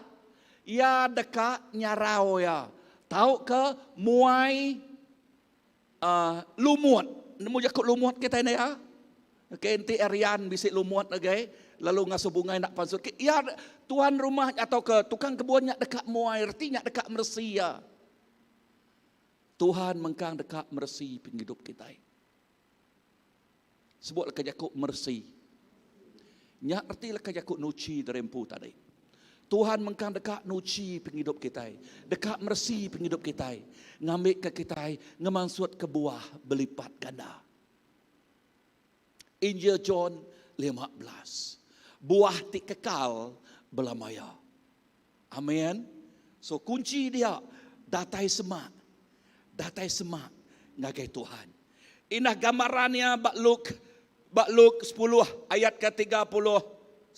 iya deka nyarau iya tauka muai uh, lumut. Nemu jaku lumut kitai enda iya? Okey, enti Arian bisi lumut agai lalu ngasuh bungai enda pansut. Iya tuan rumah atau ke tukang kebun nya deka muai, reti nya deka meresi iya. Tuhan mengkang deka meresi pengidup kitai. Sebut leka jaku meresi. Nya reti leka jaku nuchi diri empu tadi. Tuhan mengkang deka nuchi pengidup kitai, deka meresi pengidup kitai, ngambika kitai ngemansutka buah belipat ganda. Injil John 15. Buah ti kekal belama iya. Amen. So kunchi dia datai semak. Datai semak ngagai Tuhan. Indah gambaran iya ba Luke ba Luke 10 ayat ke 39.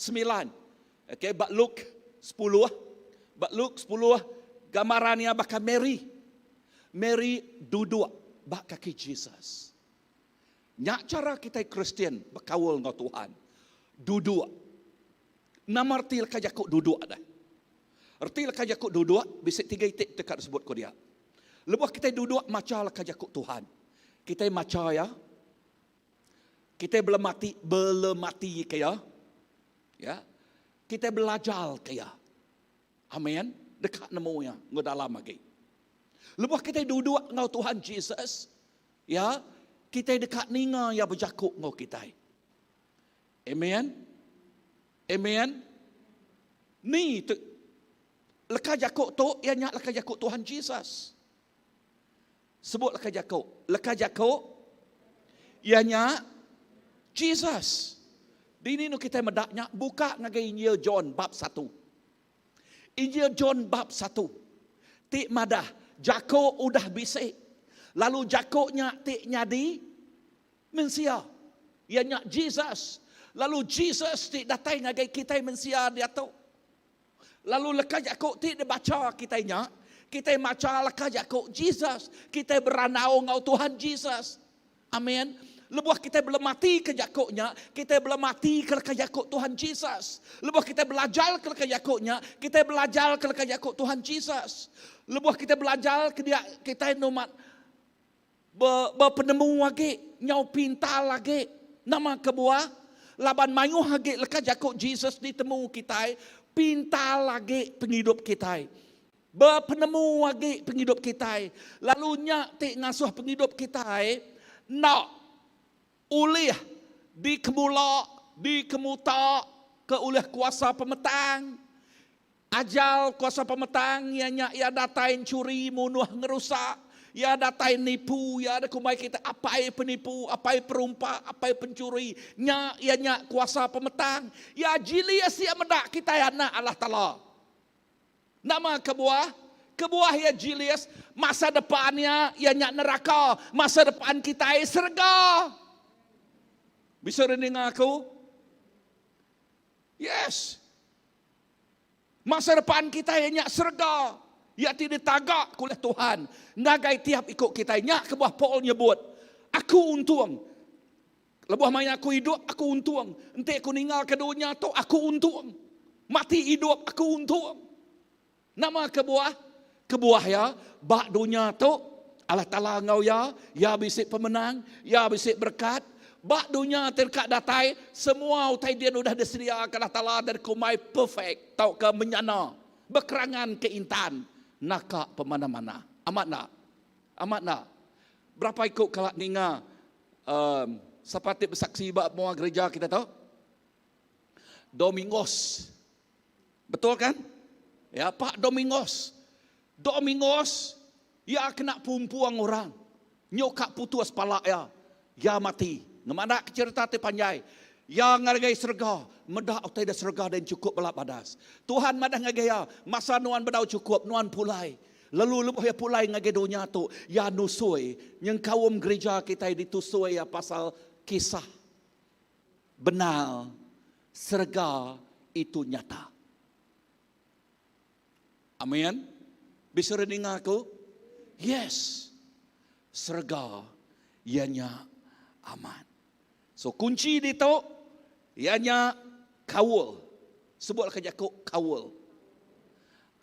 Okay, ba Luke 10 ba Luke 10 gambaran iya baka Mary. Mary duduk ba kaki Jesus. Nya chara kitai Kristian bekaul enggau Tuhan. Duduk. Nama reti leka jaku duduk deh? Reti leka jaku duduk bisi tiga iti deka disebut ku dia. Lebuh kitai duduk macha leka jaku Tuhan, kitai macha iya, kitai belemati belemati ke iya, ya. Kitai belajar ke iya. Amen. Deka nemu iya enggau dalam agi. Lebuh kitai duduk enggau Tuhan Jesus, ya, kitai deka ninga iya bejaku enggau kitai. Amen. Amen. Ni tu leka jaku tu iya nya leka jaku Tuhan Jesus. Sebut leka jaku. Leka jaku iya nya Jesus. Dini nu kitai meda nya buka ngagai Injil John bab satu. Injil John bab satu ti madah Jako udah bisi, lalu Jako nya ti nyadi mensia, iya nya Jesus, lalu Jesus ti datai ngagai kitai mensia diatu. Lalu leka jaku ti dibacha kitai nya, kitai macha leka jaku Jesus, kitai berandau enggau Tuhan Jesus. Amin. Lebuh kitai belematika jaku nya, kitai belematika leka jaku Tuhan Jesus. Lebuh kitai belajarka leka jaku nya, kitai belajarka leka jaku Tuhan Jesus. Lebuh kitai belajarka dia, kitai numat be, bepenemu agi, nyau pintar agi. Nama kebuah? Laban mayuh agi leka jaku Jesus ditemu kitai, pintar agi pengidup kitai. Bepenemu agi pengidup kitai, lalu nya ti ngasuh pengidup kitai enda ulih dikemula, dikemuta ke ulih kuasa pemetang. Ajal kuasa pemetang iya nya iya datai enchuri, munuh, ngerusak. Iya datai nipu, iya dikumbai kitai apai penipu, apai perumpak, apai penchuri. Nya iya nya kuasa pemetang. Iya jilis iya meda kitai anak Allah Taala. Nama kebuah? Kebuah iya jilis, masa depan iya, iya nya neraka, masa depan kitai serega. Bisa ninga aku? Yes. Masa depan kitai iya nya serega. Iya ti ditaga ke ulih Tuhan ngagai tiap iku kitai. Nya kebuah Paul nyebut, aku untung. Lebuh maya aku idup, aku untung. Enti aku ninggalka dunya tu, aku untung. Mati idup, aku untung. Nama kebuah? Kebuah iya, ba dunya tu, Allah Taala enggau iya, iya bisi pemenang, iya bisi berekat. Ba dunya ti deka datai, semua utai din udah disediaka Allah Taala dari kumbai perfect tauka menyana, bekerangan ke intan, naka pemana-mana. Amat enda? Amat enda? Berapa iku kala ninga um, sapa ti besaksi ba mua gereja kita tu? Domingos. Betul kan? Ya, Pak Domingos. Domingos ya kena pumpuang orang. Nyokak putus pala ya. Ya mati. Ngemana ke cerita ti panjai. Ya ngagai serega, meda utai da serega dan cukup bala badas. Tuhan madah ngagai ya, masa nuan bedau cukup, nuan pulai. Lalu lebuh iya pulai ngagai dunya tu, iya nusui nyengkaum gerija kitai ditusui iya pasal kisah benar serega itu nyata. Amin. Bisa ninga aku? Yes. Serega iya nya amat. So kunci ditu iya nya kaul. Sebut leka jaku kaul.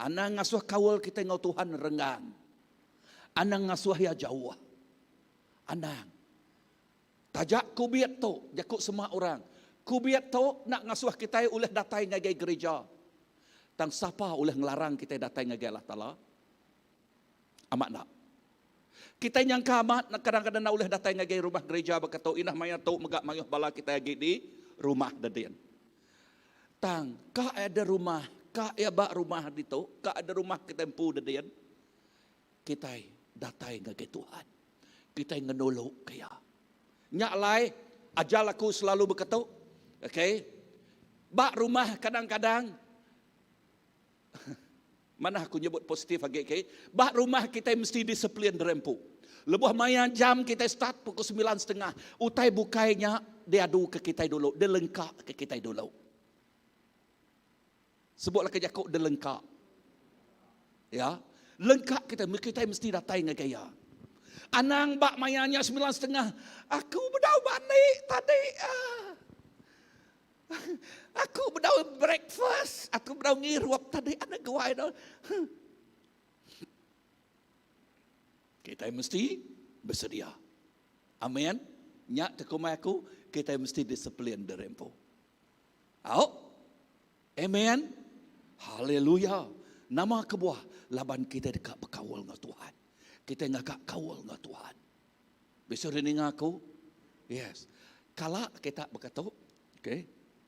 Anang ngasuh kaul kitai enggau Tuhan renggang. Anang ngasuh iya jauh. Anang. Taja kubit tu, jaku semua orang. Kubit tu enda ngasuh kitai ulih datai ngagai gerija. Tang sapa ulih ngelarang kitai datai ngagai Allah Taala? Amat enda? Kitai nyangka amat kadang-kadang enda ulih datai ngagai rumah gerija baka tu indah maya tu mega mayuh bala kitai agi di rumah dedin. Tang ka ada rumah, ka iya ba rumah ditu, ka ada rumah kitai empu dedin, kitai datai ngagai Tuhan. Kitai ngenuluka iya. Nya alai. Ajal aku selalu beketu. Okay. Ba rumah kadang-kadang Manah aku nyebut positif agi ke. Ba rumah kitai mesti disiplin diri empu. Lebuh maya jam kitai start pukul semilan setengah, utai bukai nya diadu ke kitai dulu, dilengka ke kitai dulu. Sebutlah ke jaku dilengka. Ya. Lengka kitai, kitai mesti datai ngagai iya. Anang ba maya nya semilan setengah, aku bedau bani tadi. Ah. Aku bedau breakfast, aku bedau ngirup tadi anak guai dah. Kita mesti bersedia. Amin. Nya tekumai aku, kita mesti disiplin diri empu. Au. Amen. Haleluya. Nama kebuah laban kita deka bekaul enggau Tuhan. Kita ngaga kaul enggau Tuhan. Bisi orang ninga aku? Yes. Kala kita baka tu, okay.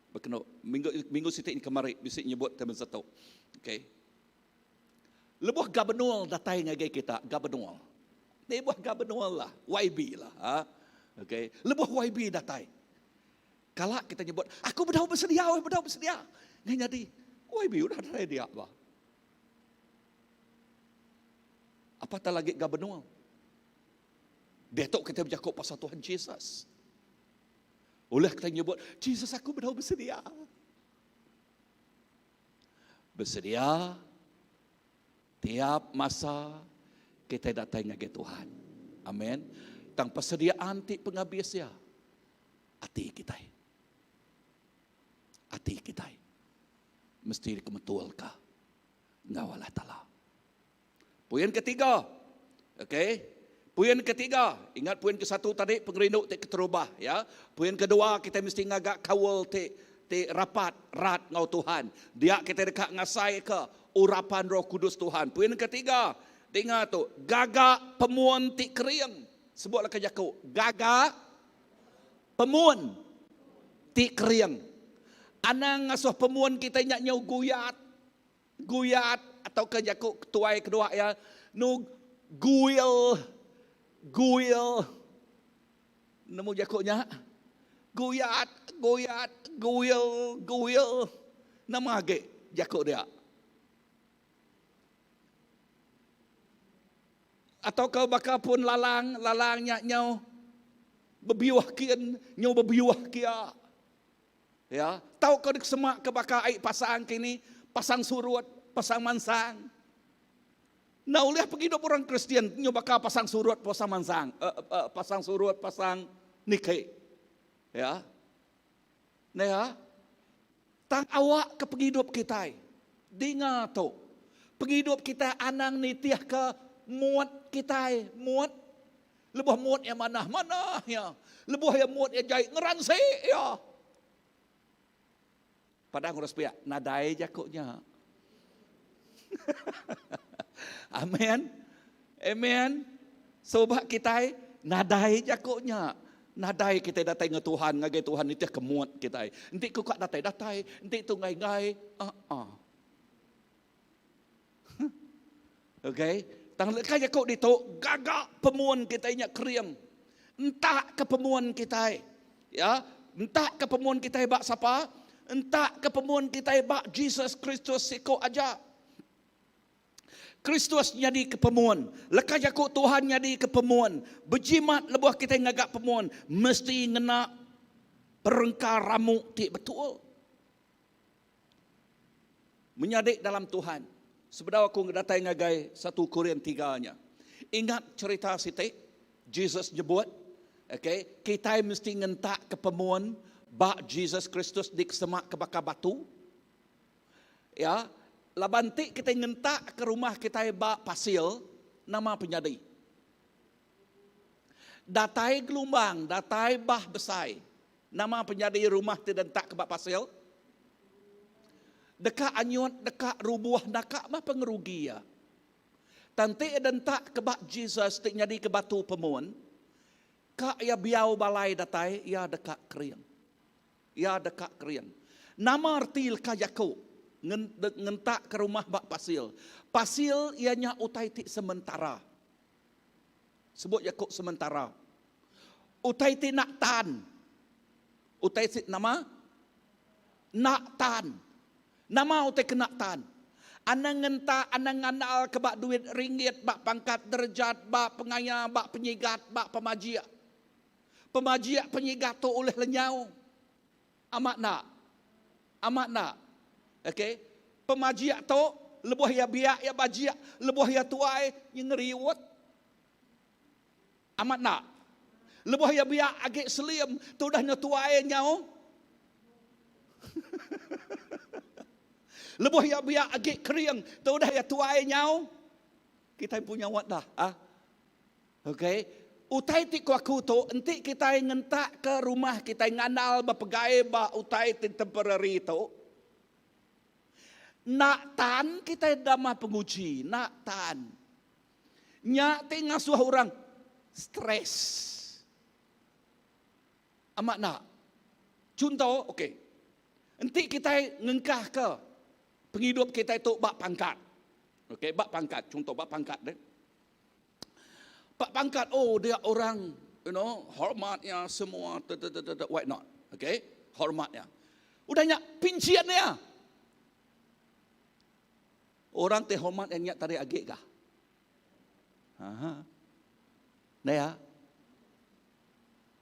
Bekenu minggu minggu siti ni kemari bisi nyebut tema tu. Okay. Lebuh gubernur datai ngagai kita, gubernur. Lebuh gubernur lah, YB lah. Ha? Okay. Lebuh YB datai. Kala kita nyebut, aku bedau bersedia, bedau bersedia. Ngai nyadi, YB udah datai dia bah. Apatah lagi gubernur. Diatu kita bejaku pasal Tuhan Jesus. Ulih kita nyebut, Jesus aku bedau bersedia. Bersedia tiap masa kita datai ngagai Tuhan. Amin. Tang persediaan ti pengabis ya ati kita. Ati kita mesti dikemetulka enggau Allah Taala. Poin ketiga. Okey. Poin ketiga, ingat poin kesatu tadi pengerindu ti keterubah ya. Poin kedua kita mesti ngaga kaul ti ti rapat rat enggau Tuhan. Dia kita deka ngasaika urapan Roh Kudus Tuhan. Poin ketiga, dinga tu, gaga pemun ti kering. Sebutlah ke jaku, gaga pemun ti kering. Anang ngasuh pemun kita nya nyau guyat. Guyat atau ke jaku tuai kedua iya nu guil guil nemu jaku nya guyat guyat guil guil nama agi jaku dia atau ke baka pun lalang lalang nya nyau bebiuh kin nyau bebiuh kia. Ya, tau ke semak ke baka ai pasang kini, pasang surut, pasang mansang. Nah ulih pengidup orang Kristian nyu baka pasang surut, pasang mansang, uh, uh, pasang surut, pasang niki. Ya. Nah ya. Tang awak ke pengidup kita. Dinga tu. Pengidup kita anang nitih ke muat kita, muat Lebuh mut iya manah, manah iya. Lebuh iya mut iya jai, ngeransi iya. Padang urang sepiak, nadai jaku nya. Amen. Amen. Suba kitai nadai jaku nya. Nadai kitai datai enggau Tuhan, ngagai Tuhan nitih ke mut kitai. Enti ku ka datai, datai. Enti tu enggai-enggai, uh-uh. Okay. Tang leka jaku ditu, gaga pemun kitai nya kering. Entak ke pemun kitai. Ya, entak ke pemun kitai ba sapa? Entak ke pemun kitai ba Jesus Kristus siku aja. Kristus nyadi ke pemun. Leka jaku Tuhan nyadi ke pemun. Bejimat lebuh kitai ngaga pemun, mesti ngena perengka ramu ti betul. Menyadi dalam Tuhan, sebedau aku datai ngagai satu Korin tiga nya. Ingat cerita siti, Jesus nyebut, okay, kitai mesti ngentak ke pemun ba Jesus Kristus dikesemak ke baka batu. Ya, laban ti kitai ngentak ke rumah kitai ba pasil, nama penyadi? Datai gelumbang, datai bah besai. Nama penyadi rumah ti dentak ke ba pasil? Deka anyut, deka rubuh naka mah pengerugi iya. Tang ti iya dentak ke ba Jesus ti nyadi ke batu pemun, ka iya biau balai datai, iya deka kering. Iya deka kering. Nama reti leka jaku ngentak ke rumah ba pasil? Pasil iya nya utai ti sementara. Sebut jaku sementara. Utai ti enda tan. Utai si nama? Enda tan. Nama utai kena tan? Anang ngenta, anang ngandal ke ba duit ringgit, ba pangkat derejat, ba pengaya, ba penyigat, ba pemajik. Pemajik penyigat tu ulih lenyau. Amat enda? Amat enda? Okey. Pemajik tu lebuh iya biak iya bajik, lebuh iya tuai iya ngeriut. Amat enda? Lebuh iya biak agi slim, tu udah nyau tuai nyau. Lebuh iya biak agi kering, tu udah iya tuai nyau. Kitai empu nyaut dah. Ah. Okey. Utai ti ku aku tu, enti kitai ngentakka rumah kitai ngandal bepegai ba utai ti temporary tu, enda tan kitai dama penguji, enda tan. Nya ti ngasuh orang stress. Amat enda? Chunto, okey. Enti kitai ngengkahka pengidup kitai tu ba pangkat. Okey, ba pangkat, chunto ba pangkat deh. Pak pangkat oh dia orang you know hormatnya semua te te te te why not okay hormatnya udah nya pincian dia orang te hormat yang nya tadi agi kah ha nah ya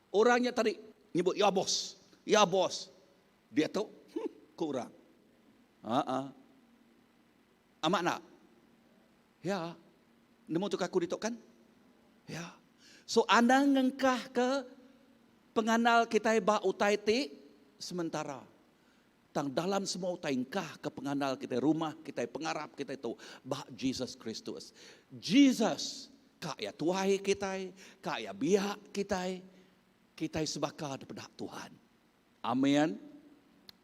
orang nya tadi nyebut ya bos ya bos dia tu hmm, ku orang ha ha amat nak Ya. Nemu tu aku ditu kan? Ya. So anang ngengkah ke pengandal kitai ba utai ti sementara. Tang dalam semua utai engkah ke pengandal kitai, rumah kitai, pengarap kitai tu ba Jesus Kristus. Jesus ka iya tuai kitai, ka iya biak kitai, kitai sebaka daripada Tuhan. Amin.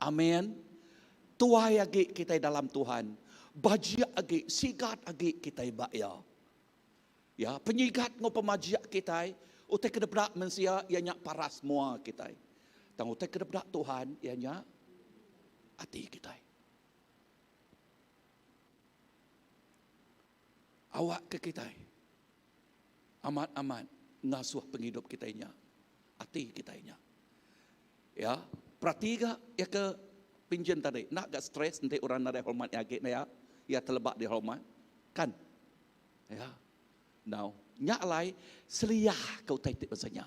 Amin. Tuai agi kitai dalam Tuhan. Bajik agi, sigat agi kitai ba iya. Ya, penyigat enggau pemajik kitai, utai ke dipeda mensia iya nya paras mua kitai. Tang utai ke dipeda Tuhan iya nya ati kitai. Awak ke kitai amat-amat ngasuh pengidup kitai nya, ati kitai nya. Ya, perati ga ya ke pinjin tadi, enda ga stress enti orang nadai hormat iya agi ne ya. Iya teleba dihormat. Kan? Ya. Now, nya alai seliah ke utai ti bansa nya.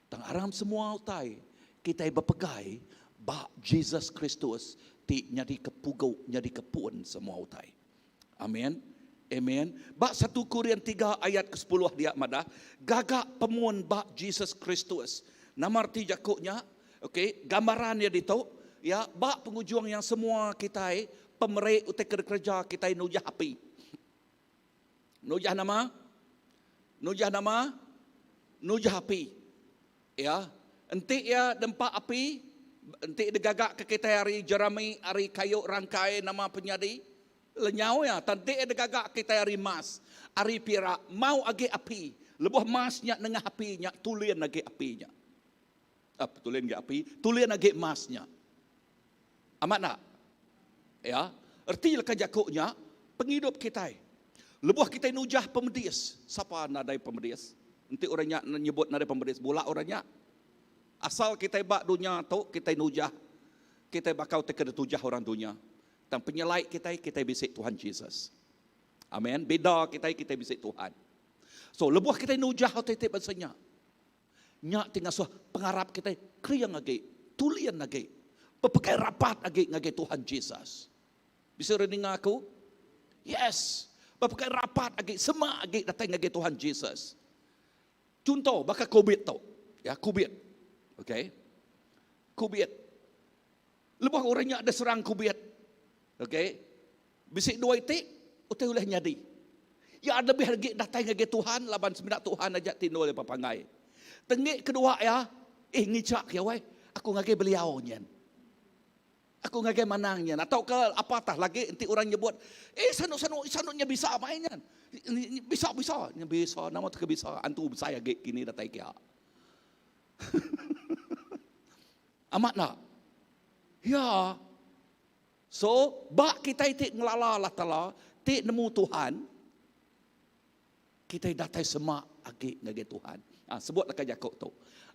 Tang aram semua utai kitai bepegai ba Jesus Kristus ti nyadika pugu, nyadika pun semua utai. Amin. Amen. Ba satu Korin tiga ayat ke sepuluh dia madah, gaga pemun ba Jesus Kristus. Nama reti jaku nya? Okey, gambaran iya ditu, ya, ba pengujung yang semua kitai pemeri utai ke dikereja kitai nujah api. Nujah nama? Nujah nama? Nujah api. Ya, enti iya nempa api, enti digaga ke kitai ari jerami, ari kayu rangkai nama penyadi, lenyau iya. Tang enti iya digaga kitai ari emas, ari pirak, mau agi api. Lebuh emas nya nengah api nya, tulin agi api nya. Ah, tulin agi api, tulin agi emas nya. Amat enda? Ya, erti leka jaku nya, pengidup kitai. Lebuh kitai nujah pemedis, sapa nadai pemedis? Enti orang nya nyebut nadai pemedis, bula orang nya. Asal kitai ba dunya tu, kitai nujah, kitai bakau ti ke ditujah orang dunya. Tang penyelai kitai, kitai bisi Tuhan Jesus. Amen. Bida kitai, kitai bisi Tuhan. So, lebuh kitai nujah utai ti bansa nya, Nya ti ngasuh pengarap kitai kering agi, tulin agi, bepegai rapat agi ngagai Tuhan Jesus. Bisi orang ninga aku? Yes! Bepegai rapat agi, semak agi datai ngagai Tuhan Jesus. Chunto baka Covid tu. Ya, Covid. Okay. Covid. Lebuh orang nya diserang Covid. Okay. Bisi dua iti utai ulih nyadi. Iya lebih agi datai ngagai Tuhan laban semina Tuhan aja ti endur iya bepanggai. Tengik kedua iya, eh ngichak iya weh, aku ngagai beliau nyin. Aku ngagai manang nyin atauka apa tah lagi enti orang nyebut, eh sanu sanu sanu nya bisa mai nyin. Bisa bisa nya bisa nama tu ke bisa antu besai agi kini datai kia. Amat enda? Ya. So, ba kitai ti ngelala Allah Taala, ti nemu Tuhan, kitai datai semak agi ngagai Tuhan. Ha, sebut leka jaku tu.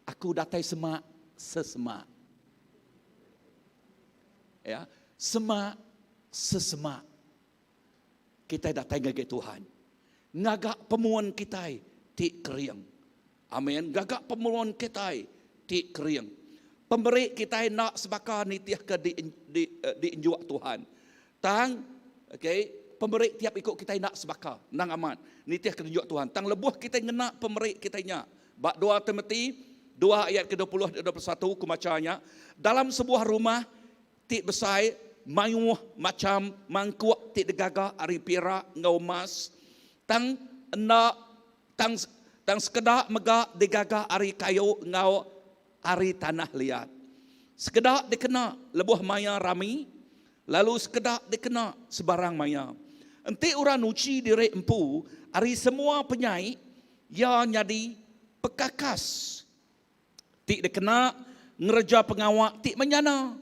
Aku datai semak. sesemak. Ya, semak sesemak kitai datai ngagai Tuhan. Ngaga pemuan kitai ti kering. Amin. Gaga pemuan kitai ti kering. Pemeri kitai enda sebaka nitihka di di dienjuk Tuhan. Tang, okay, pemeri tiap iku kitai enda sebaka. Endang amat, nitihka tunjuk Tuhan. Tang lebuh kitai ngena pemeri kitai nya, ba 2 Timoti 2 ayat ke 20 21 ku macha nya, dalam sebuah rumah ti besai mayuh macham mangkuk ti digaga ari pirak enggau emas, tang enda tang tang sekeda mega digaga ari kayu enggau ari tanah liat. Sekeda dikena lebuh maya rami, lalu sekeda dikena sebarang maya. Enti orang nuchi diri empu ari semua penyai, iya nyadi pekakas ti dikena ngereja pengawa ti menyana,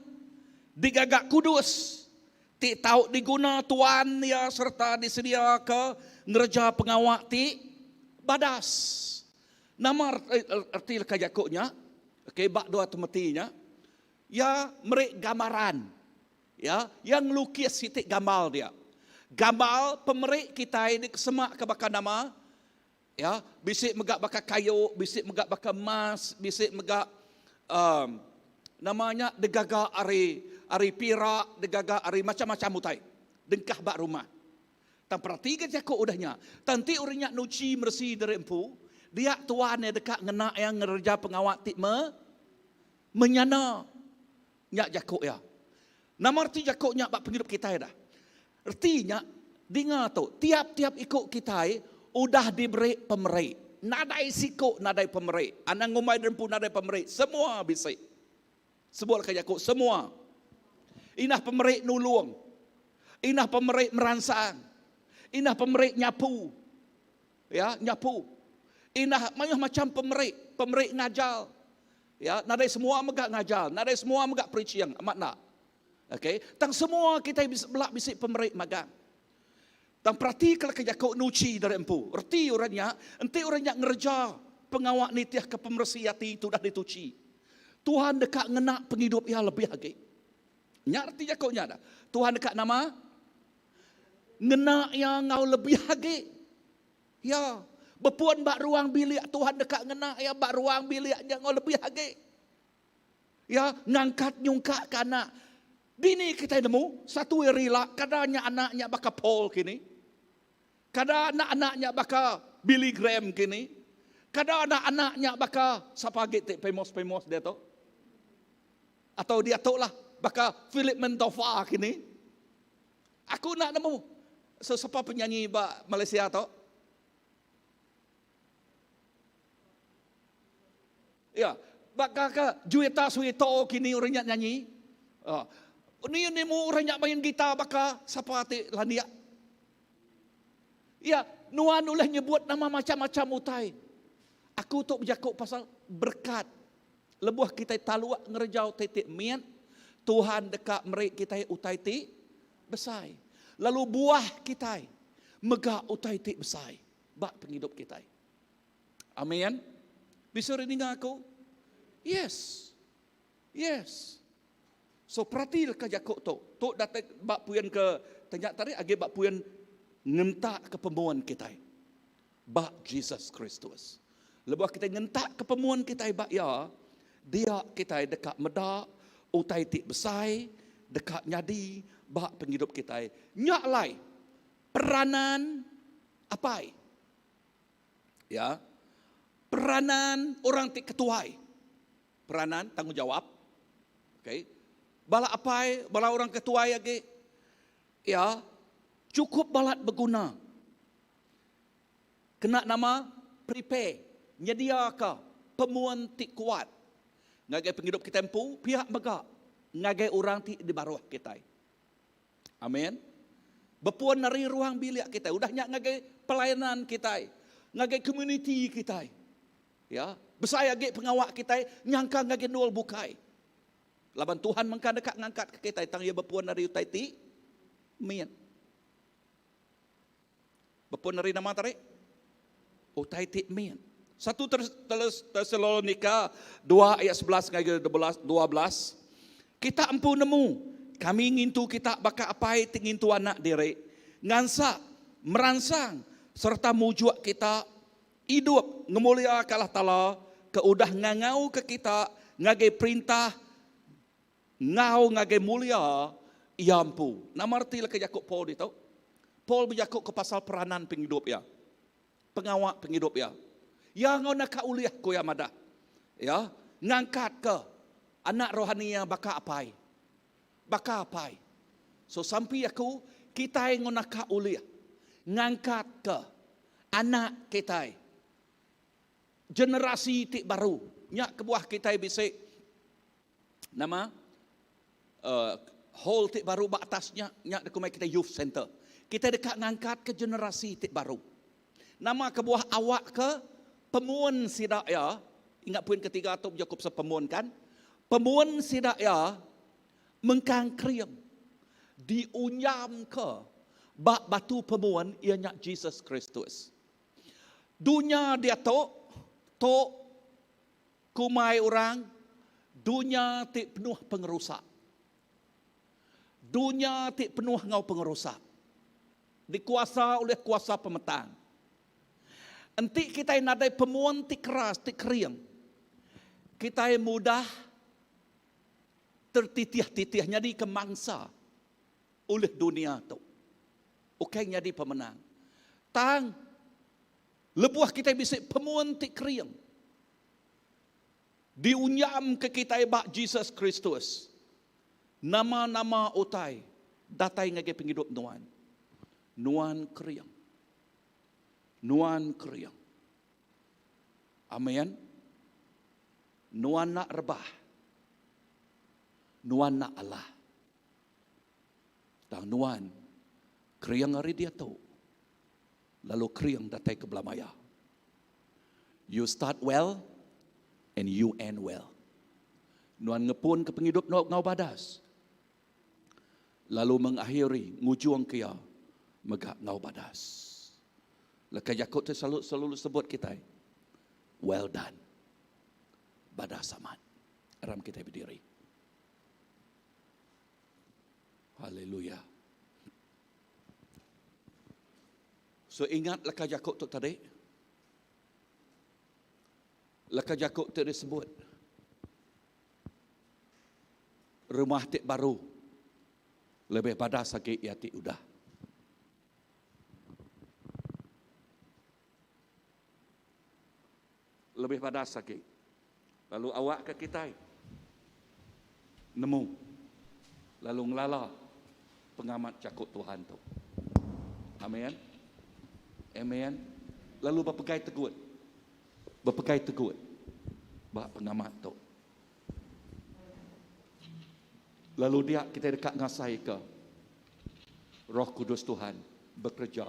digaga kudus, ti tau diguna tuan iya sereta disediaka ngereja pengawa ti badas. Nama reti leka jaku nya? Okey, ba dua Timoti nya, iya meri gambaran. Ya, iya ngelukis siti gambar dia. Gambar pemeri kitai dikesemaka baka nama? Ya, bisi mega baka kayu, bisi mega baka emas, bisi mega um, nama nya digaga ari ari pirak, digaga ari macam-macam utai. Dengkah ba rumah. Tang peratika jaku udah nya. Tang enti orang nya nuchi meresi diri empu, dia tuan iya deka ngena iya ngereja pengawa ti me menyana. Nya jaku iya. Nama reti jaku nya ba pengidup kitai dah? Reti nya, dinga tu, tiap-tiap iku kitai udah diberi pemeri. Nadai siku nadai pemeri. Anang ngumbai diri empu nadai pemeri. Semua bisi. Sebut leka jaku semua. Inah pemeri nulung. Inah pemeri meransang. Inah pemeri nyapu. Ya, nyapu. Inah mayuh macam pemeri, pemeri ngajar. Ya, nadai semua mega ngajar, nadai semua mega preaching, amat enda? Okey, tang semua kitai bisi bela bisi pemeri magang. Tang peratika leka jaku nuchi diri empu. Reti orang nya, enti orang nya ngereja pengawa nitihka pemeresi ati ti udah dituchi, Tuhan deka ngena pengidup iya lebih agi. Nya reti jaku nya dah. Tuhan deka nama? Ngena iya enggau lebih agi. Ya, bepun ba ruang bilik Tuhan deka ngena iya ba ruang bilik nya enggau lebih agi. Ya, ngangkat nyungkak ke anak. Dini kitai nemu, satu hari ila kada nya anak nya baka Paul kini. Kada anak-anak nya baka Billy Graham kini. Kada anak-anak nya baka sapa agi ti famous-famous diatu. Atau diatu lah baka Philip Mantofa kini. Aku enda nemu sesapa penyanyi ba Malaysia tu. Ya, baka ke Juwita Suwito kini orang nya nyanyi. Uh, ni nemu orang nya main gitar baka sapa ti landik. Ya, nuan ulih nyebut nama macam-macam utai. Aku tu bejaku pasal berkat. Lebuh kitai taluk ngereja utai ti mit, Tuhan deka meri kitai utai ti besai. Lalu buah kitai mega utai ti besai ba pengidup kitai. Amin. Bisi orang ninga aku? Yes. Yes. So perati leka jaku tu. Tu datai ba puin ke tanya tadi agi ba puin ngentak ke pemuan kitai ba Jesus Kristus. Lebuh kitai ngentak ke pemuan kitai ba iya, dia kitai deka meda utai ti besai deka nyadi ba pengidup kitai. Nya alai peranan apai Ya. Peranan orang ti ketuai. Peranan tanggungjawab. Okey. Bala apai, bala orang ketuai agi. Ya, cukup balat beguna. Kena nama prepare, nyediaka pemuan ti kuat ngagai pengidup kitai empu, pia mega ngagai orang ti di baruh kitai. Amin. Bepun ari ruang bilik kitai, udah nya ngagai pelayanan kitai, ngagai komuniti kitai. Ya, besai agi pengawa kitai nyangka ngagai endur bukai. Laban Tuhan mengka deka ngangkatka kitai tang iya bepun ari utai ti mit. Bepun ari nama tadi? Utai ti mit. Satu Tesalonika dua ayat 11 ngagai 12, Kita empu nemu, kami ngintu kita baka apai ti ngintu anak diri, ngansak, meransang, sereta mujuk kita idup ngemuliaka Allah Taala ke udah ngangauka kita ngagai perintah enggau ngagai mulia Iya empu. Nama reti leka jaku Paul ditu? Paul bejaku ke pasal peranan pengidup iya. Pengawa pengidup iya. Iya enggau naka ulih, ku iya madah. Iya ngangkatka anak rohani iya baka apai. Baka apai. So sampi aku, kitai enggau naka ulih ngangkatka anak kitai. Generasi ti baru. Nya kebuah kitai bisi Nama uh, hall ti baru ba atas nya, nya dikumbai kita youth center. Kita deka ngangkatka generasi ti baru. Nama kebuah awak ke pemun sida ya, ingat poin ketiga tu bejaku pasal pemun kan? Pemun sida ya mengkang kering diunyam ke ba batu pemun iya nya Jesus Kristus. Dunya diatu tu Kumbai orang, dunya ti penuh pengerusak. Dunya ti penuh enggau pengerusak. Dikuasa ulih kuasa pemetang. Enti kitai nadai pemun ti keras, ti kering, kitai mudah tertitih-titih nyadika mangsa ulih dunia tu. Ukai nyadi pemenang. Tang Lebuh kitai bisi pemun ti kering diunjamka kitai ba Jesus Kristus, nama-nama utai datai ngagai pengidup nuan, nuan kering. Nuan kering. Amen. Nuan nak rebah. Nuan nak alah. Tang nuan kering ari diatu. Lalu kering datai ke bela maya. You start well and you end well. Nuan ngepun ke pengidup nuan enggau badas. Lalu mengakhiri ngujung ke iya mega enggau badas. Leka jaku ti selalu selalu sebut kitai. Well done. Badas amat. Aram kitai berdiri. Haleluya. So ingat leka jaku tu tadi. Leka jaku tu disebut rumah ti baru lebih badas agi iya ti udah. Lebih badas agi. Lalu awakka kitai nemu lalu ngelala pengamat jaku Tuhan tu. Amen. Amen. Lalu bepegai tegut. Bepegai tegut ba pengamat tu. Lalu dia kita deka ngasaika Roh Kudus Tuhan bekereja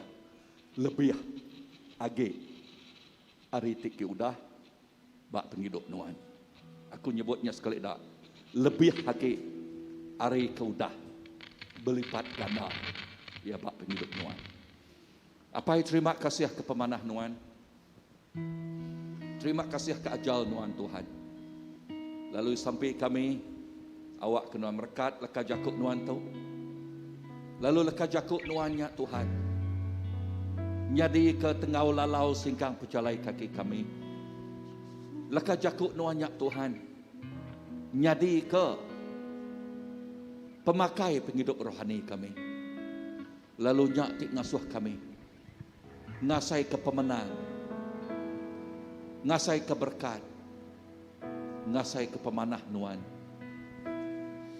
lebih agi ari ti ke udah ba pengidup nuan. Aku nyebut nya sekali da, lebih agi ari ke udah belipat ganda iya ba pengidup nuan. Apai terima kasih ke pemanah nuan. Terima kasih ke ajal nuan Tuhan. Lalu sampi kami awak ke nuan merekat leka jaku nuan tu. Lalu leka jaku nuan nya Tuhan. Nyadi ke tengau lalau singkang pejalai kaki kami. Leka jaku nuan nya Tuhan. Nyadi ke pemakai pengidup rohani kami. Lalu nya ti ngasuh kami ngasai ke pemenang, ngasai ke berkat, ngasai ke pemanah nuan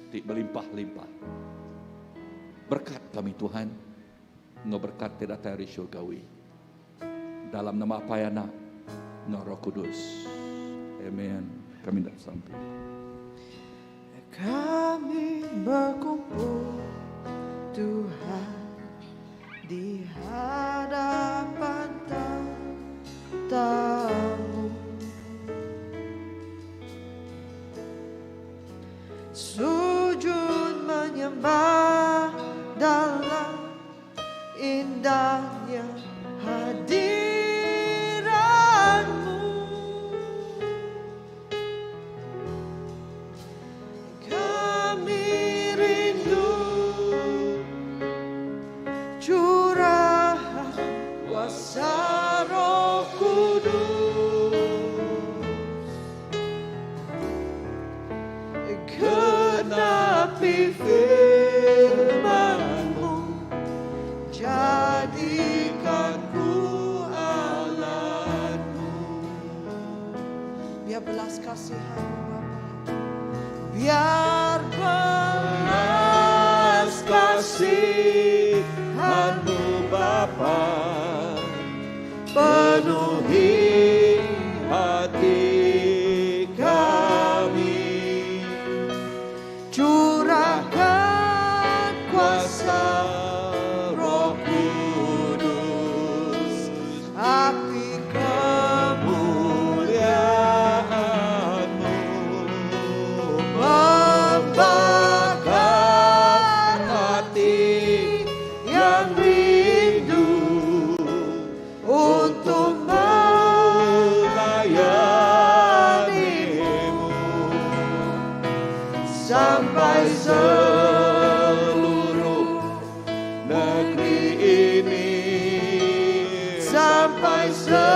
ti belimpah-limpah. Berkat kami Tuhan enggau berkat ti datai ari syurgawi. Dalam nama Apai Anak enggau Roh Kudus. Amen. Kami enda besampi. Kami berkumpul Tuhan di hadapan takhtamu. Sujud menyembah dalam indahnya hadiratmu. Curahan kuasa Roh Kudus Genapi firman-Mu Jadikan ku alatmu Biar belas kasihan-Mu Bapa Biar belas kasihan-Mu Bapa penuhi hati kami Curahkan kuasa Roh Kudus Api kemuliaan-Mu Membakar hati yang rindu untuk melayani-Mu sampai seluruh negeri ini sampai seluruh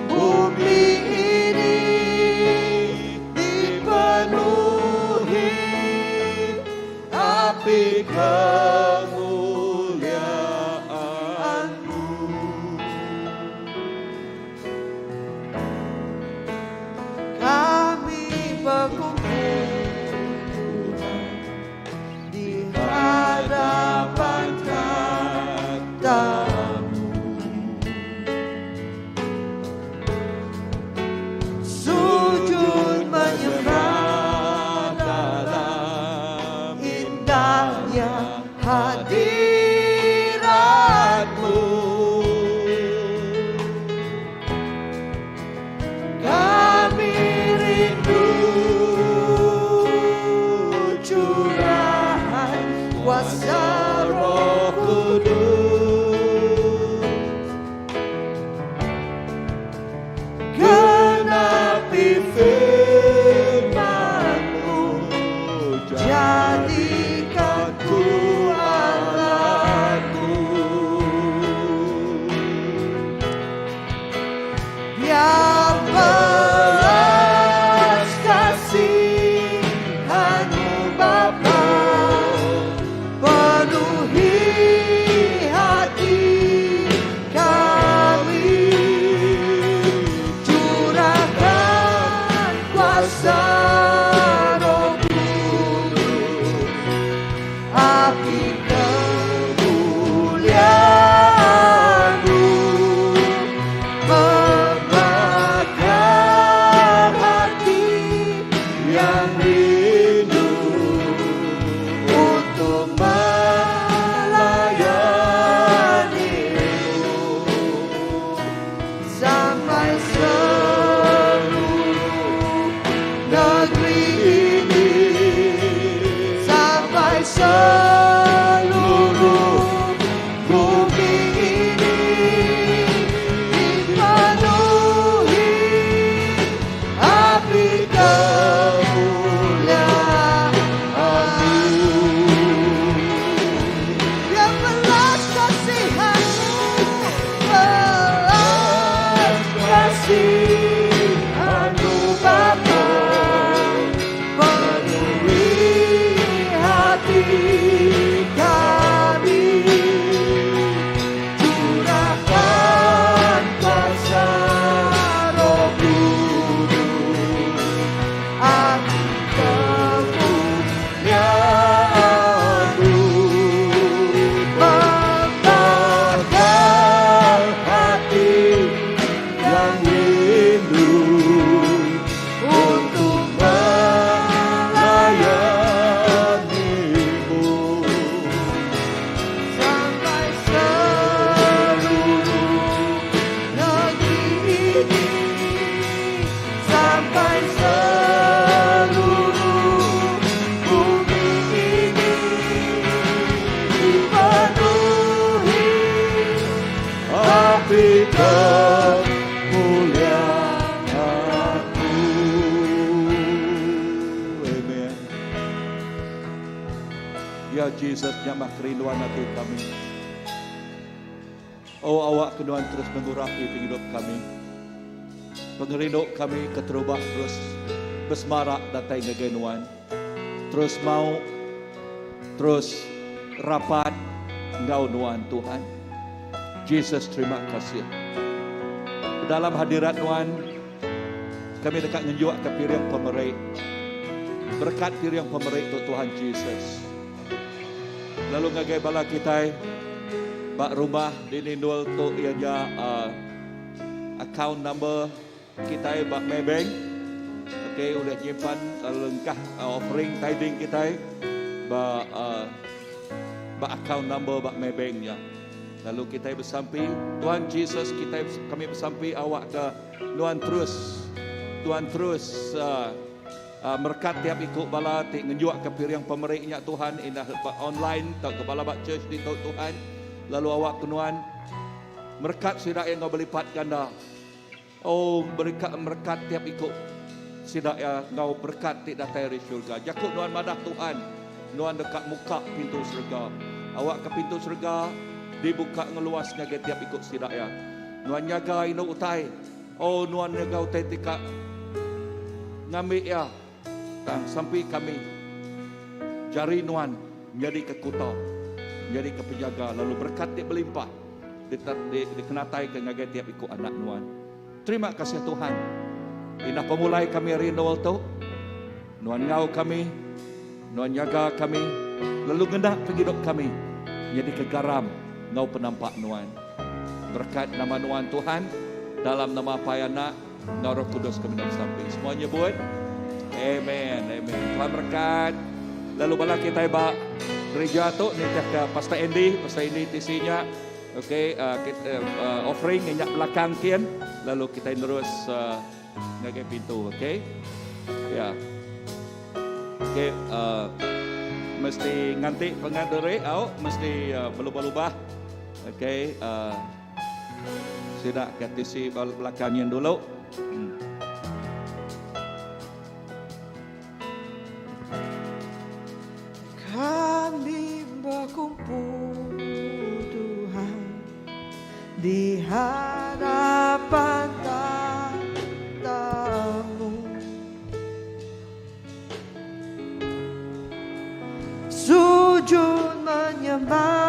bumi ini dipenuhi api kemuliaan-Mu. Kami berkumpul di hadapan takhtamu Sujud menyembah dalam indahnya hadiratmu Kami rindu curahan kuasa Roh Kudus Genapi firman-Mu Jadikan ku alatmu Biar belas kasihan-Mu Bapa Penuhi hati kami Curahkan kuasa Roh Kudus Api kemuliaan-Mu Membakar hati yang rindu Untuk melayani-Mu Sampai seluruh negeri ini Sampai seluruh bumi ini Dipenuhi api kemuliaan-Mu Biar belas kasihan-Mu Belas kasihan-Mu Bapa Penuhi hati kami Curahkan kuasa Roh Kudus Api kemuliaan-Mu Membakar hati yang rindu untuk melayani-Mu sampai seluruh negeri ini sampai seluruh bumi ini dipenuhi api kemuliaan-Mu. Amen. Ya. Ya Jesus nya mah kerinduan ati kami. Oh awak ke nuan terus mengurapi pengidup kami. Pengerindu kami keterubah terus besemarak datai ngagai nuan. Terus mau terus rapat enggau nuan Tuhan. Jesus terima kasih. Dalam hadirat nuan kami deka ngenjuk ke piring pemeri. Berkat piring pemeri tu Tuhan Jesus. Lalu ngagai bala kitai ba rumah di Nindul tu iya nya uh, account number kitai ba Maybank. Okey, ulih nyimpan lalu lengkah uh, offering tithing kitai ba uh, ba account number ba Maybank nya. Lalu kitai besampi, Tuhan Jesus kitai kami besampi awak ke Nuan terus Tuhan terus uh, Merekat tiap iku bala ti ngenjukka piring pemeri nya Tuhan indah ba online tauka bala ba church ditu Tuhan lalu awakka nuan merekat sida iya enggau belipat ganda. Oh berika merekat tiap iku sida iya enggau berekat ti datai ari syurga. Jaku nuan madah Tuhan nuan deka muka pintu serega. Awakka pintu serega dibuka ngeluas ngagai tiap iku sida iya. Nuan nyaga indu utai. Oh nuan nyaga utai ti ka ngambi iya tang sampi kami jari nuan nyadika kuta nyadika penjaga lalu berekat ti belimpah dikenataika ngagai tiap iku anak nuan. Terima kasih Tuhan. Indah pemulai kami ari endur tu nuan enggau kami nuan nyaga kami lalu ngena pengidup kami nyadika garam enggau penampak nuan. Berekat nama nuan Tuhan, dalam nama Apai Anak enggau Roh Kudus kami enda besampi. Semua nyebut Amen. Amen. Tuhan berekat. Lalu bala kitai ba gereja tu nitihka Pastor Andy, Pastor Andy TC nya. Okey, uh, kita, uh, offering nya belakang kin lalu kita terus uh, ngagai pintu, okey. Ya. Yeah. Okey, uh, mesti nganti pengaduri au, mesti uh, berlubah-lubah. Okey, uh, sida ke tisi belakang nyin dulu. Hmm. Kami berkumpul Tuhan di hadapan takhtamu. Sujud menyembah.